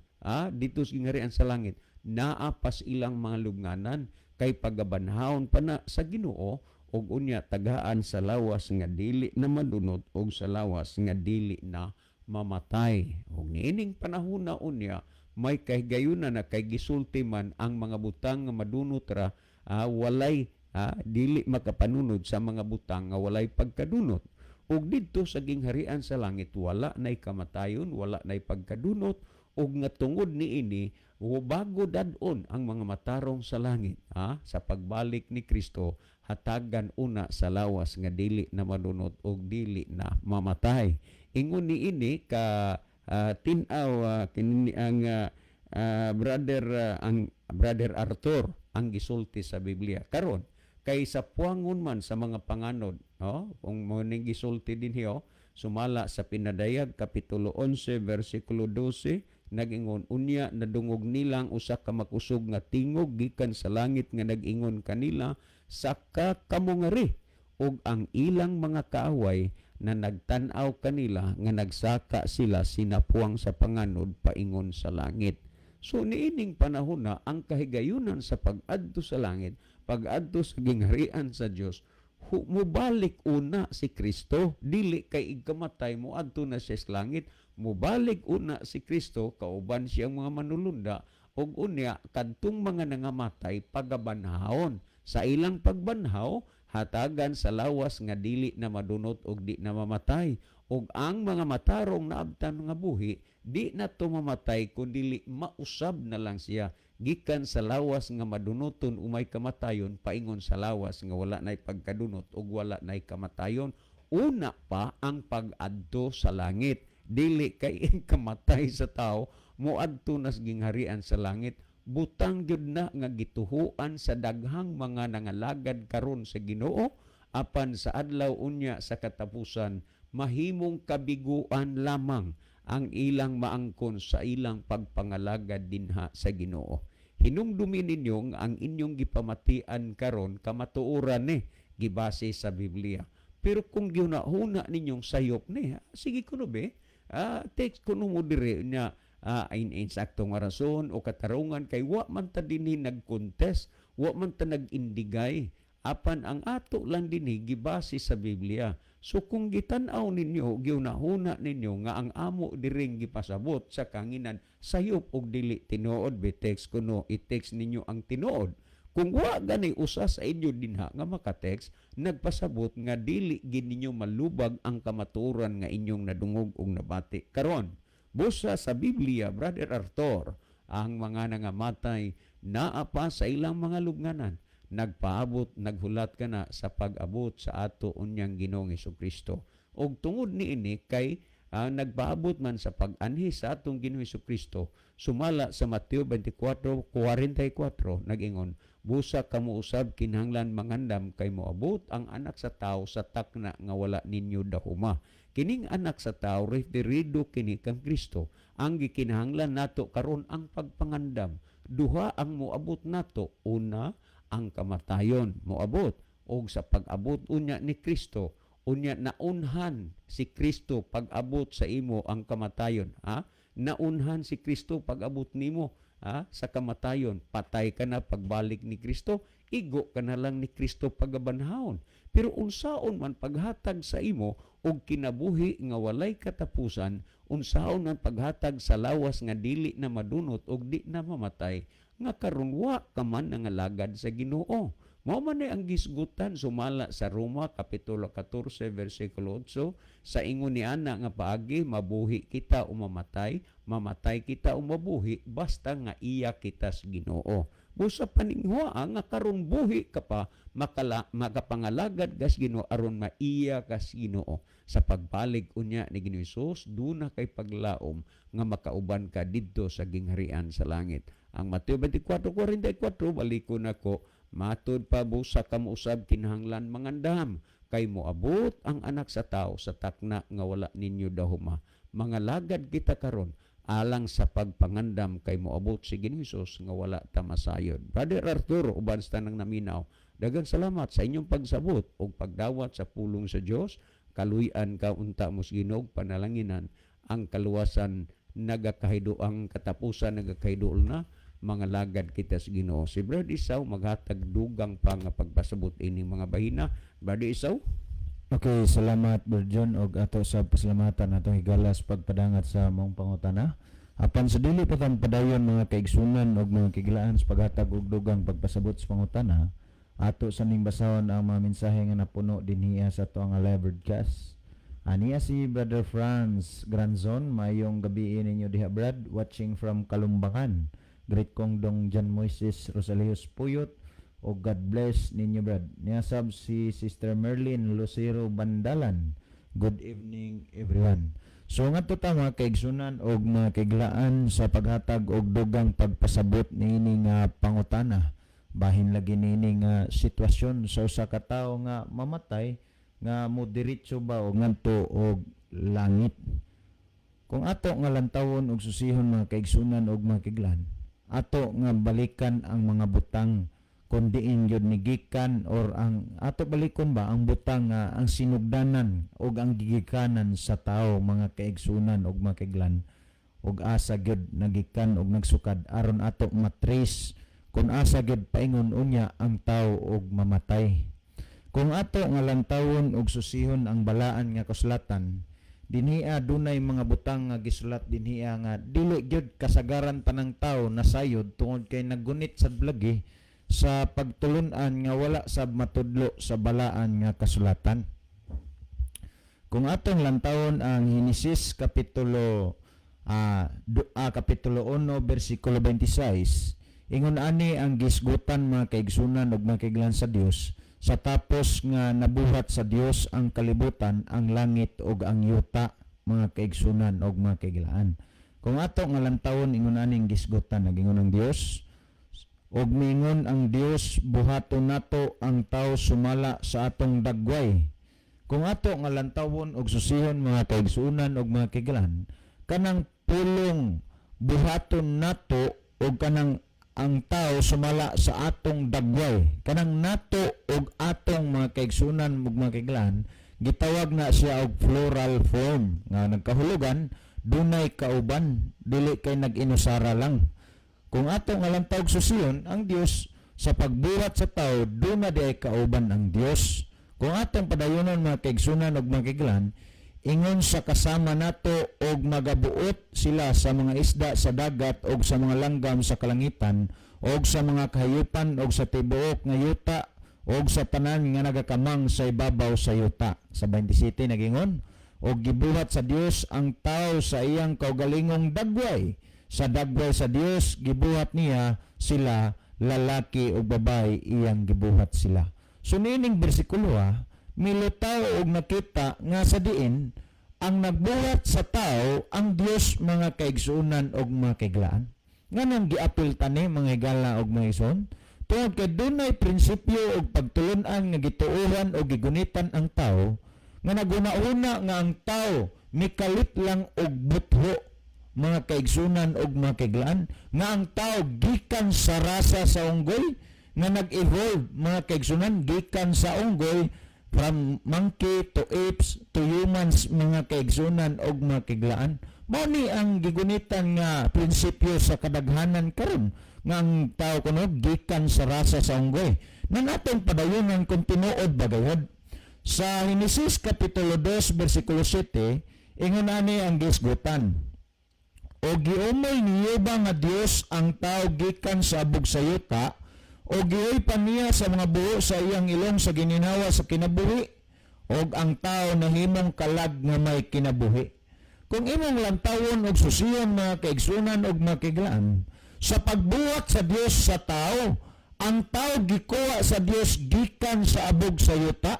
Speaker 1: dito sa gingharian sa langit, naa pas ilang mga lubnganan, kay pagabanhawon pa na sa Ginoo og unya tagaan sa lawas nga dili na madunot og sa lawas nga dili na mamatay. Og niining panahon na unya may kahigayunan na kay gisulti man ang mga butang nga madunot ra walay dili makapanunod sa mga butang nga walay pagkadunot. Ug didto sa gingharian sa langit wala nay kamatayon, wala nay pagkadunot, ug nga tungod niini bago dad-on ang mga matarong sa langit sa pagbalik ni Kristo, hatagan una sa lawas nga dili na madunot ug dili na mamatay. Ingon niini ka tin-aw kini ang brother ang Brother Arthur ang gisulti sa Biblia karon, kay sa puangon man sa mga panganod, no? Kung mo ning gisulti dinhi, oh, sumala sa Pinadayag kapitulo 11 versikulo 12, nagingon, "Unya nadungog nilang usa ka makusog nga tingog gikan sa langit nga nag-ingon kanila, 'Saka kamo ngari.' Ug ang ilang mga kaaway na nagtan-aw kanila nga nagsaka sila sinapuang sa panganod paingon sa langit." So niining panahon na ang kahigayunan sa pag-adto sa langit, pag-adto sa gingharian sa Dios, mubalik una si Kristo. Dili kay igkamatay mo adto na siya sa langit. Mubalik una si Kristo kauban siyang mga manulunda, ug unya kadtong mga nangamatay pagabanhawon. Sa ilang pagbanhaw, hatagan sa lawas nga dili na madunot og di na mamatay. Ug ang mga matarong naabtan nga buhi, di na to mamatay kun dili mausab na lang siya gikan sa lawas nga madunuton umay kamatayon paingon sa lawas nga wala nay pagkadunot ug wala nay kamatayon. Una pa ang pag-adto sa langit. Dili kay kamatay sa tao moadto nas gingharian sa langit. Butang gyud na nga gituhuan sa daghang mga nangalagad karon sa Ginoo, apan sa adlaw unya sa katapusan mahimong kabiguan lamang ang ilang maangkon sa ilang pagpangalagad dinha sa Ginoo. Hinumdumi ninyo nga ang inyong gipamatian karon kamatuoran ni gibase sa Biblia. Pero kung gihuna-huna ninyong sayop ni, sige kuno be, text kuno mo diri nya in insakto nga rason o katarungan, kay wa man ta dinhi nag-contest, wa man ta nag-indigay. Apan ang ato lang dinhi gibase sa Biblia. So kung gitan-aw ninyo, gihuna-huna ninyo nga ang amo diring gipasabot sa kanginan sayop og dili tinuod, be text kuno, i-text ninyo ang tinuod. Kung wa gani usa sa inyo dinha nga maka-text, nagpasabot nga dili gid ninyo malubag ang kamatuoran nga inyong nadungog og nabati karon. Busa sa Biblia, Brother Arthur, Ang mga nangamatay naa pa sa ilang mga lubnganan, nagpaabot, naghulat kana sa pag-abot sa ato unyang Ginoong Kristo. Og tungod niini kay nagpaabot man sa pag-anhi sa atong Ginoong Kristo, sumala sa Mateo 24:44, nag-ingon, "Busa kamo usab kinahanglan mangandam kay moabot ang Anak sa Tao sa takna nga wala ninyo dahuma." Kining Anak sa Tao, referido kini kang Kristo. Ang gikinahanglan nato karon ang pagpangandam. Duha ang moabot nato. Una, ang kamatayon moabot, og sa pag-abot unya ni Kristo, unya naunhan si Kristo pag-abot sa imo ang kamatayon, ha? Naunhan si Kristo pag-abot nimo, ha, sa kamatayon. Patay ka na pagbalik ni Kristo, igo ka na lang ni Kristo pagabanhawon. Pero unsaon man paghatag sa imo og kinabuhi nga walay katapusan? Unsaon man paghatag sa lawas nga dili na madunot og di na mamatay, nga karon wa ka man nangalagad sa Ginoo? Mao man ni ang gisgutan sumala sa Roma kapitulo 14 versikulo 8. Sa ingon ni ana nga paagi, mabuhi kita o mamatay, mamatay kita o mabuhi, basta nga iya kita sa Ginoo. Busa paningwa nga karon buhi ka pa, makapangalagad kas Ginoo aron maiya kas Ginoo. Sa pagbalik unya ni Ginoo Hesus, duna kay paglaom nga makauban ka didto sa gingharian sa langit. Ang Mateo 24:44, balikon nako, matud pa, "Busa kamo usab kinahanglan mangandam kay moabot ang Anak sa Tao sa takna nga wala ninyo dahuma." Mangalagad kita karon alang sa pagpangandam kay moabot si Ginoo Hesus nga wala ta masayod. Brother Arthur, uban sa tanang naminaw, daghang salamat sa inyong pagsabot ug pagdawat sa pulong sa Dios. Kaluy-an ka unta mo sa Ginoo, panalanginan ang kaluwasan nagakahido, ang katapusan nagakahiduol na. Mangalagad kita sa Ginoo. Si Brad Isaw maghatag dugang pa nga pagpasabot ining mga bahina. Brad Isaw.
Speaker 2: Okay, salamat, Berjon, og ato sa pasalamatan atong higalas pagpadangat sa mong pangutana. Apan sa dili pa tan padayon, mga kaigsunan og mga kiglaan, sa paghatag og dugang pagpasabot sa pangutana, ato sa ning basahon ang mga mensahe nga napuno dinhiya sa ato ang live broadcast. Aniya si Brother Franz Granzon, "Mayong gabi ninyo diha, Brad, watching from Kalumbangan. Great kong Dong John Moises Rosalios Puyot o God bless ninyo, Brad." Niya sab si Sister Merlin Lucero Bandalan. "Good evening, everyone." So ngadto ta, mga kaigsunan og mga kaiglaan, sa paghatag og dugang pagpasabot niini nga pangutana. Bahin lagi niini nga sitwasyon sa usa ka tawo nga mamatay, nga mo diretso ba og ngadto og langit. Kung ato nga lantawon og susihon, mga kaigsunan og mga kaiglaan, ato nga balikan ang mga butang kung diin gyud ni gikan or ang ato balikon ba ang butang nga ang sinugdanan og ang gigikanan sa tao, mga kaigsunan og mga kaiglan, og asa gyud nagikan og nagsukad, aron ato matrace kung asa gyud paingon unya ang tao og mamatay. Kung ato nga lantawon og susihon ang balaan nga kasulatan, dinhiya dunay mga butang nga gisulat dinhiya nga dili gyud kasagaran tanang tao nasayod tungod kay naggunit sad lagi sa pagtulun-an nga wala sab matudlo sa balaan nga kasulatan. Kung atong lantawon ang Henesis kapitulo 1 bersikulo 26, ingon ani ang gisgutan, mga kaigsunan ug mga kaiglan, sa Dios sa tapos nga nabuhat sa Dios ang kalibutan, ang langit ug ang yuta, mga kaigsunan ug mga kaiglaan. Kung ato nga lantawon, ingon ani ang gisgutan. Nagingon ang Dios, "Ug miingon ang Dios, buhaton nato ang tao sumala sa atong dagway." Kung ato nga lantawon og susihon, mga kaigsuonan og mga kaiglan, kanang pulong "buhaton nato" og kanang "ang tao sumala sa atong dagway", kanang "nato" og "atong", mga kaigsuonan ug mga kaiglan, gitawag na siya og plural form nga nagkahulugan dunay kauban, dili kay nag-inusara lang. Kung ato nga lantawog susiyon, ang Dios sa pagbuhat sa tao, duna di ay kauban ang Dios. Kung atong padayonon, mga kaigsunan ug mga kaiglan, ingon sa "kasama nato og magabuot sila sa mga isda sa dagat og sa mga langgam sa kalangitan og sa mga kahayupan og sa tibuok nga yuta og sa tanan nga nagakamang sa ibabaw sa yuta." Sa 27, nagingon, "Og gibuhat sa Dios ang tao sa iyang kaugalingong dagway. Sa dagway sa Dios gibuhat niya sila, lalaki ug babae iyang gibuhat sila. So niining bersikulo milutaw og nakita nga sa diin ang nagbuhat sa tao ang Dios, mga kaigsuonan og mga kaiglaan. Nganong giapil tani, mga higala og mga igsoon? Tungod kay dunay prinsipyo og pagtulun-an nga gituohan o gigunitan ang tao nga naguna-una nga ang tao mikalit lang og butho, mga kaigsunan og mga kaiglaan, nga ang tao gikan sa rasa sa unggoy nga nag-evolve, mga kaigsunan, gikan sa unggoy, from monkey to apes to humans, mga kaigsunan og mga kaiglaan. Mao ni ang gigunitan nga prinsipyo sa kadaghanan karon nga ang tao kuno gikan sa rasa sa unggoy. Na natin padayunan kung tinuod ba gayud. Sa Henesis kapitulo 2 bersikulo 7, ingon ani ang gisgutan: "O giumoy ni Jehova nga Dios ang tao gikan sa abog sa yuta, o gihoypan niya sa mga buho sa iyang ilong sa gininhawa sa kinabuhi, og ang tao nahimong kalag nga may kinabuhi." Kung imong lantawon og susiyon, mga kaigsunan og mga kaiglaan, sa pagbuhat sa Dios sa tao, ang tao gikuha sa Dios gikan sa abog sa yuta.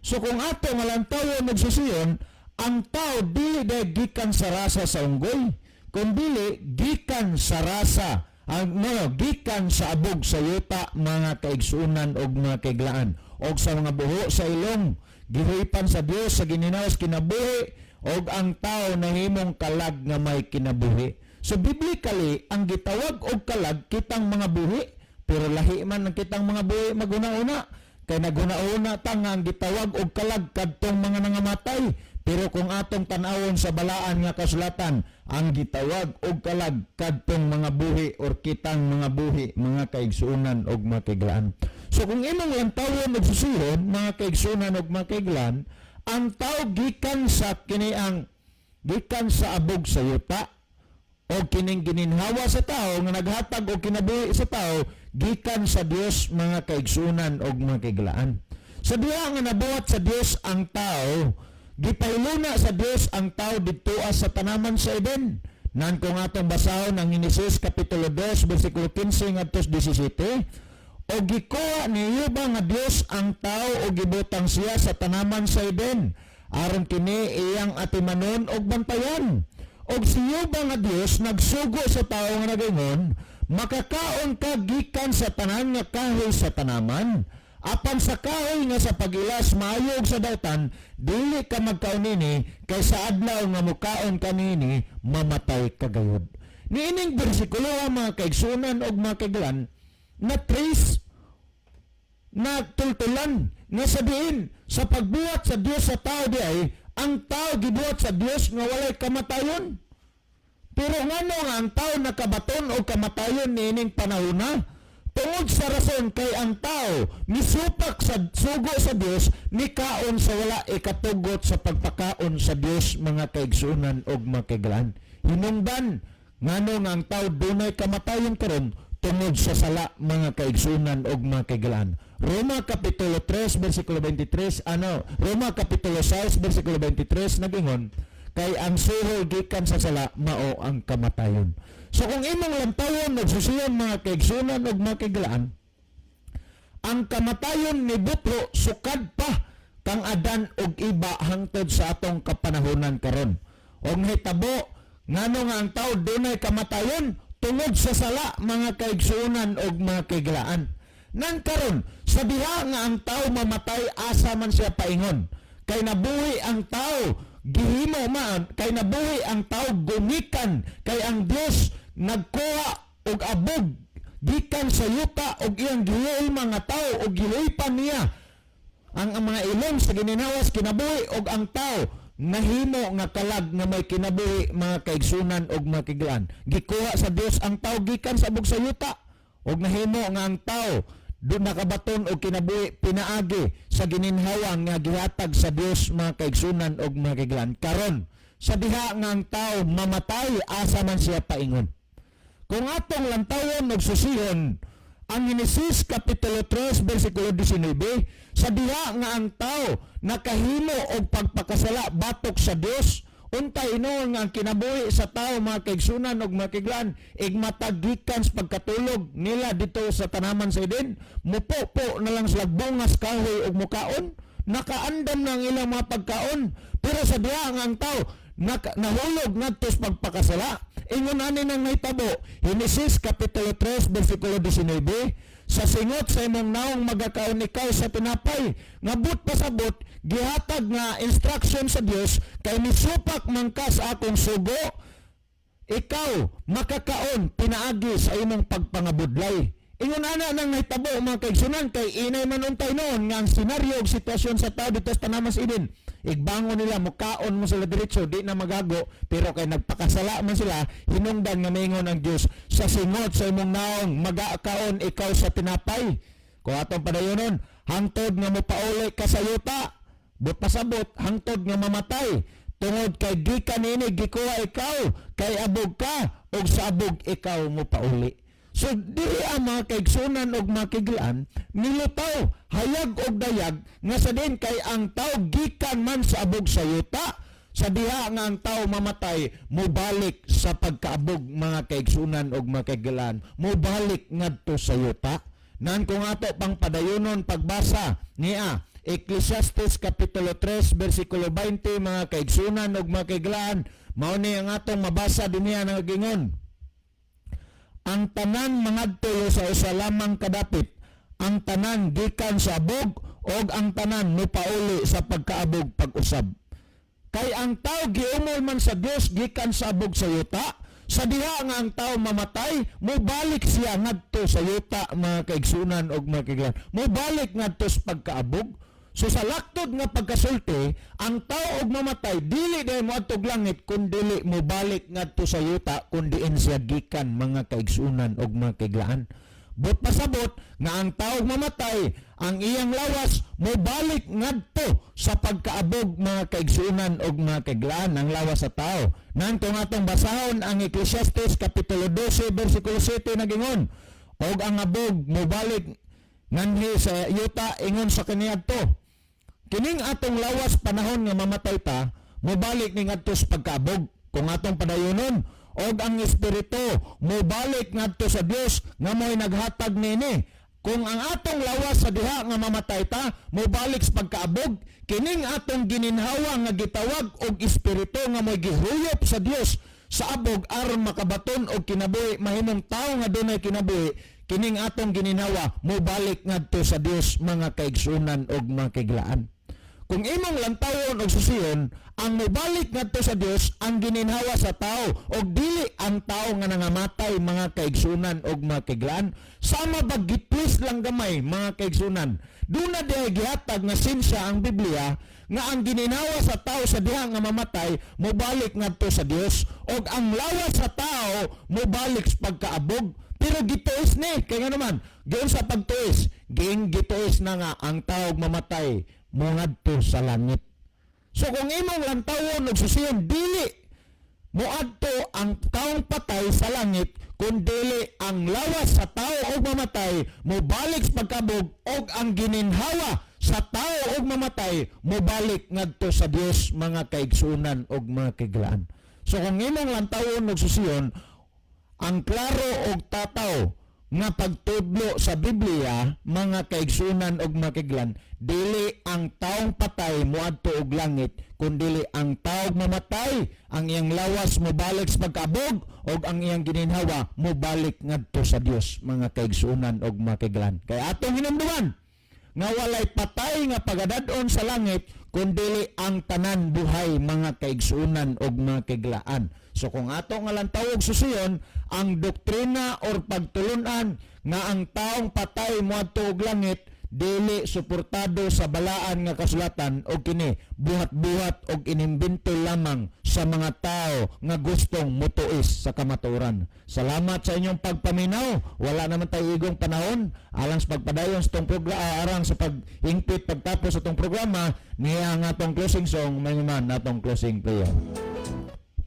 Speaker 2: So kung ato nga lantawon og susiyon, ang tao dili day gikan sa rasa sa unggoy, kundili gikan sa rasa ang no, gikan sa abog sa yuta, mga kaigsunan og mga kaiglaan, og sa mga buho sa ilong gihuipan sa Dios sa gininhawa kinabuhi, og ang tao nahimong kalag nga may kinabuhi. So biblically, ang gitawag og kalag kitang mga buhi, pero lahi man ang kitang mga buhi maguna-una, kay naguna-una ta nga ang gitawag og kalag kadtong mga nangamatay. Pero kung atong tan-awon sa balaan nga kasulatan, ang gitawag og kalag kadtong mga buhi or kitang mga buhi, mga kaigsuonan og mga kaiglaan. So kung imong lantawon og susihon, mga kaigsuonan og mga kaiglaan, ang tao gikan sa kini ang gikan sa abog sa yuta, o kining gininhawa sa tao nga naghatag og kinabuhi sa tao gikan sa Dios, mga kaigsuonan og mga kaiglaan. Sa diha nga nabuhat sa Dios ang tao, gipahiluna sa Dios ang tao didtoa sa tanaman sa Eden. Nan kung atong basahon ang Henesis kapitulo 2 bersikulo 15 ngadto 17, "O gikuha ni Jehova nga Dios ang tao o gibutang siya sa tanaman sa Eden aron kini iyang atimanon og bantayan. Og si Jehova nga Dios nagsugo sa tao nga nagaingon, 'Makakaon ka gikan sa tanan nga kahoy sa tanaman, apan sa kahoy nga sa pagilas maayo ug sa dautan, dili ka magkaon nini, kay sa adlaw nga mukaon ka nini, mamatay ka gayud.'" Niining bersikulo, mga kaigsunan og mga kaiglan, na trace na tultulan nga sa diin sa pagbuhat sa Dios sa tao di ay ang tao gibuhat sa Dios nga walay kamatayon. Pero ngano nga ang tao nakabaton og kamatayon niining panahona? Tungod sa rason kay ang tao misupak sa sugo sa Dios, nikaon sa wala ikatugot sa pagpakaon sa Dios, mga kaigsunan og mga kaiglaan. Hinungdan ngano nga ang tao dunay kamatayon karon, tungod sa sala, mga kaigsunan og mga kaiglaan. Roma kapitulo 3 bersikulo 23, ano, Roma kapitulo 6 bersikulo 23 nagingon, "Kay ang suhol gikan sa sala mao ang kamatayon." So kung imong lantawon og susiyon, mga kaigsunan og mga kaiglaan, ang kamatayon ni butho sukad pa kang Adan og Eva hangtod sa atong kapanahonan karon. Og nahitabo ngano nga ang tao dunay kamatayon, tungod sa sala, mga kaigsuonan og mga kaiglaan. Nan karon, sa diha nga ang tao mamatay, asa man siya paingon? Kay nabuhi ang tao gihimo man, kay nabuhi ang tao gumikan kay ang Dios nagkuha og abog gikan sa yuta og iyang gihiul mga tao og gihuipan niya ang mga ilong sa gininhawas kinabuhi, og ang tao nahimo nga kalag nga may kinabuhi, mga kaigsunan og mga kaiglaan. Gikuha sa Dios ang tao gikan sa abog sa yuta og nahimo nga ang tao do nakabaton og kinabuhi pinaagi sa gininhawa nga gihatag sa Dios, mga kaigsunan og mga kaiglaan. Karon, sa diha nga ang tao mamatay, asa man siya paingon? Kung atong lantawon og susihon ang Henesis kapitulo 3 bersikulo 19, sa diha nga ang tao nakahimo og pagpakasala batok sa Dios Unta hinuon nga ang kinabuhi sa tao, mga kaigsunan og mga kaiglaan, igmatag gikan sa pagkatulog nila dito sa tanaman sa Eden, mupo na lang sila bungas kahoy og mukaon, nakaandam na ang ilang mga pagkaon. Pero sa diha nga ang tao nahulog ngadto sa pagpakasala, ingon ani nang nahitabo. Henesis kapitulo 3 bersikulo 19, "Sa singot sa imong naong magakaon ikaw sa tinapay." Nga buot pasabot, gihatag nga instruction sa Dios kay misupak man ka sa akong sugo, ikaw makakaon pinaagi sa imong pagpangabudlay. Ingon ana nang nahitabo, mga kaigsunan, kay inay man untay noon nga ang senaryo ug sitwasyon sa tao dito sa tanaman sa Eden. Igbangon nila, mukaon mo sila diretso, di na magago, pero kay nagpakasala man sila, hinungdan nga maingon ang Dios, "Sa singot sa imong naong magakaon ikaw sa tinapay." Kung atong padayonon, "hangtod nga mopauli ka sa yuta." Buot pasabot, hangtod nga mamatay. Tungod kay gikan niini gikuha ikaw, kay abog ka, ug sa abog ikaw mopauli. So diri ang mga kaigsunan og mga kaiglaan, nilutaw, hayag og dayag nga sa din kay ang tao gikan man sa abog sa yuta, sa diha nga ang tao mamatay, mobalik sa pagkaabog, mga kaigsunan og mga kaiglaan, mobalik ngadto sa yuta. Nan kung ato pang padayonon pagbasa niya, Ecclesiastes kapitulo 3 bersikulo 20, mga kaigsunan og mga kaiglaan, mao ni ang atong mabasa dinhiya nga gingon, "Ang tanan mangadto sa usa lamang kadapit, ang tanan gikan sa abog og ang tanan mopauli sa pagkaabog pag-usab. Kay ang tao giumol man sa Dios gikan sa abog sa yuta, sa diha nga ang tao mamatay, mobalik siya ngadto sa yuta," mga kaigsunan og mga kaiglaan. Mobalik ngadto sa pagkaabog. So sa laktod nga pagkasulti, ang tao og mamatay dili dahil moadtog langit kun dili mobalik ngadto sa yuta kun diin siya gikan, mga kaigsunan og mga kaiglaan. Buot pasabot nga ang tao og mamatay, ang iyang lawas mobalik ngadto sa pagkaabog, mga kaigsunan og mga kaiglaan, ang lawas sa tao. Nan kung atong basahon ang Ecclesiastes kapitulo 12 bersikulo 7, nagingon, "Og ang abog mobalik nganhi sa yuta ingon sa kaniadto." Kining atong lawas panahon nga mamatay ta, mobalik ni ngadto sa pagkaabog. Kung atong padayonon, "og ang espiritu mobalik ngadto sa Dios nga mo'y naghatag niini." Kung ang atong lawas sa diha nga mamatay ta, mobalik sa pagkaabog, kining atong gininhawa nga gitawag og espiritu nga mo'y gihuyop sa Dios sa abog aron makabaton og kinabuhi, mahimong tawo nga dunay kinabuhi, kining atong gininhawa mobalik ngadto sa Dios, mga kaigsunan og mga kaiglaan. Kung imong lantawon og susiyon, ang mobalik ngadto sa Dios ang gininhawa sa tao og dili ang tao nga nangamatay, mga kaigsunan og mga kaiglaan. Sama ba gitwist lang gamay, mga kaigsunan. Duna diay gihatag nga sinsya ang Biblia nga ang gininhawa sa tao sa diha nga mamatay mobalik ngadto sa Dios og ang lawas sa tao mobalik sa pagkaabog. Pero gituis ni, kaya nga naman, giun sa pagtuis, giing gituis na nga ang tao mamatay mongadto sa langit. So kung imong lantawon og susiyon, dili moadto ang taong patay sa langit kun dili ang lawas sa tao og mamatay mobalik sa pagkabog og ang gininhawa sa tao og mamatay mobalik ngadto sa Dios, mga kaigsunan og mga kaiglaan. So kung imong lantawon og susiyon, ang klaro og tataw nga pagtudlo sa Biblia, mga kaigsunan og mga kaiglaan, dili ang taong patay moadto og langit kun dili ang taong mamatay, ang iyang lawas mobalik sa pagkaabog og ang iyang gininhawa mobalik ngadto sa Dios, mga kaigsunan og mga kaiglaan. Kay atong hinumduman nga walay patay nga pagadad-on sa langit kun dili ang tanan buhay, mga kaigsunan og mga kaiglaan. So kung ato nga lantawog susiyon ang doktrina or pagtulunan nga ang taong patay moadto og langit, dili suportado sa balaan nga kasulatan og kini buhat-buhat og inimbento lamang sa mga tao nga gustong mutuis sa kamatuoran. Salamat sa inyong pagpaminaw. Wala naman tayo igong panahon alang sa pagpadayon sa tong programa, arang sa paghingpit pagtapos sa tong programa niya ang atong closing song, may man atong closing prayer.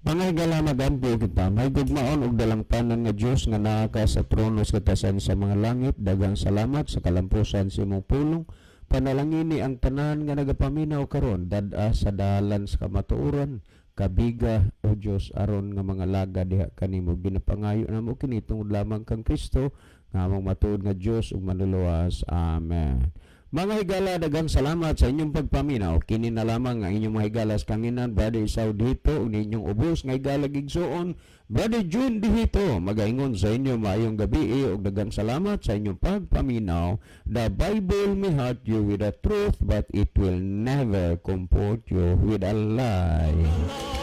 Speaker 1: Mga higala, magampo kita. Mahigugmaon og dalangpanan nga Dios nga naa ka sa trono sa katasan sa mga langit, daghang salamat sa kalampusan sa imong pulong. Panalangini ang tanan nga nagapaminaw karon, dad-a sa dalan sa kamatuoran. Kabiga, O Dios, aron nga mga laga diha kanimo. Ginapangayo namo kini tungod lamang kang Kristo nga among matuod nga Dios ug Manluluwas. Amen. Mga higala, daghang salamat sa inyong pagpaminaw. Kini na lamang ang inyong mga higala sa kahanginan, Brother Isao dito, ug inyong ubos nga higala gigsuon, Brother June dito. Magaingon sa inyo, maayong gabi ug daghang salamat sa inyong pagpaminaw. The Bible may hurt you with the truth, but it will never comfort you with a lie.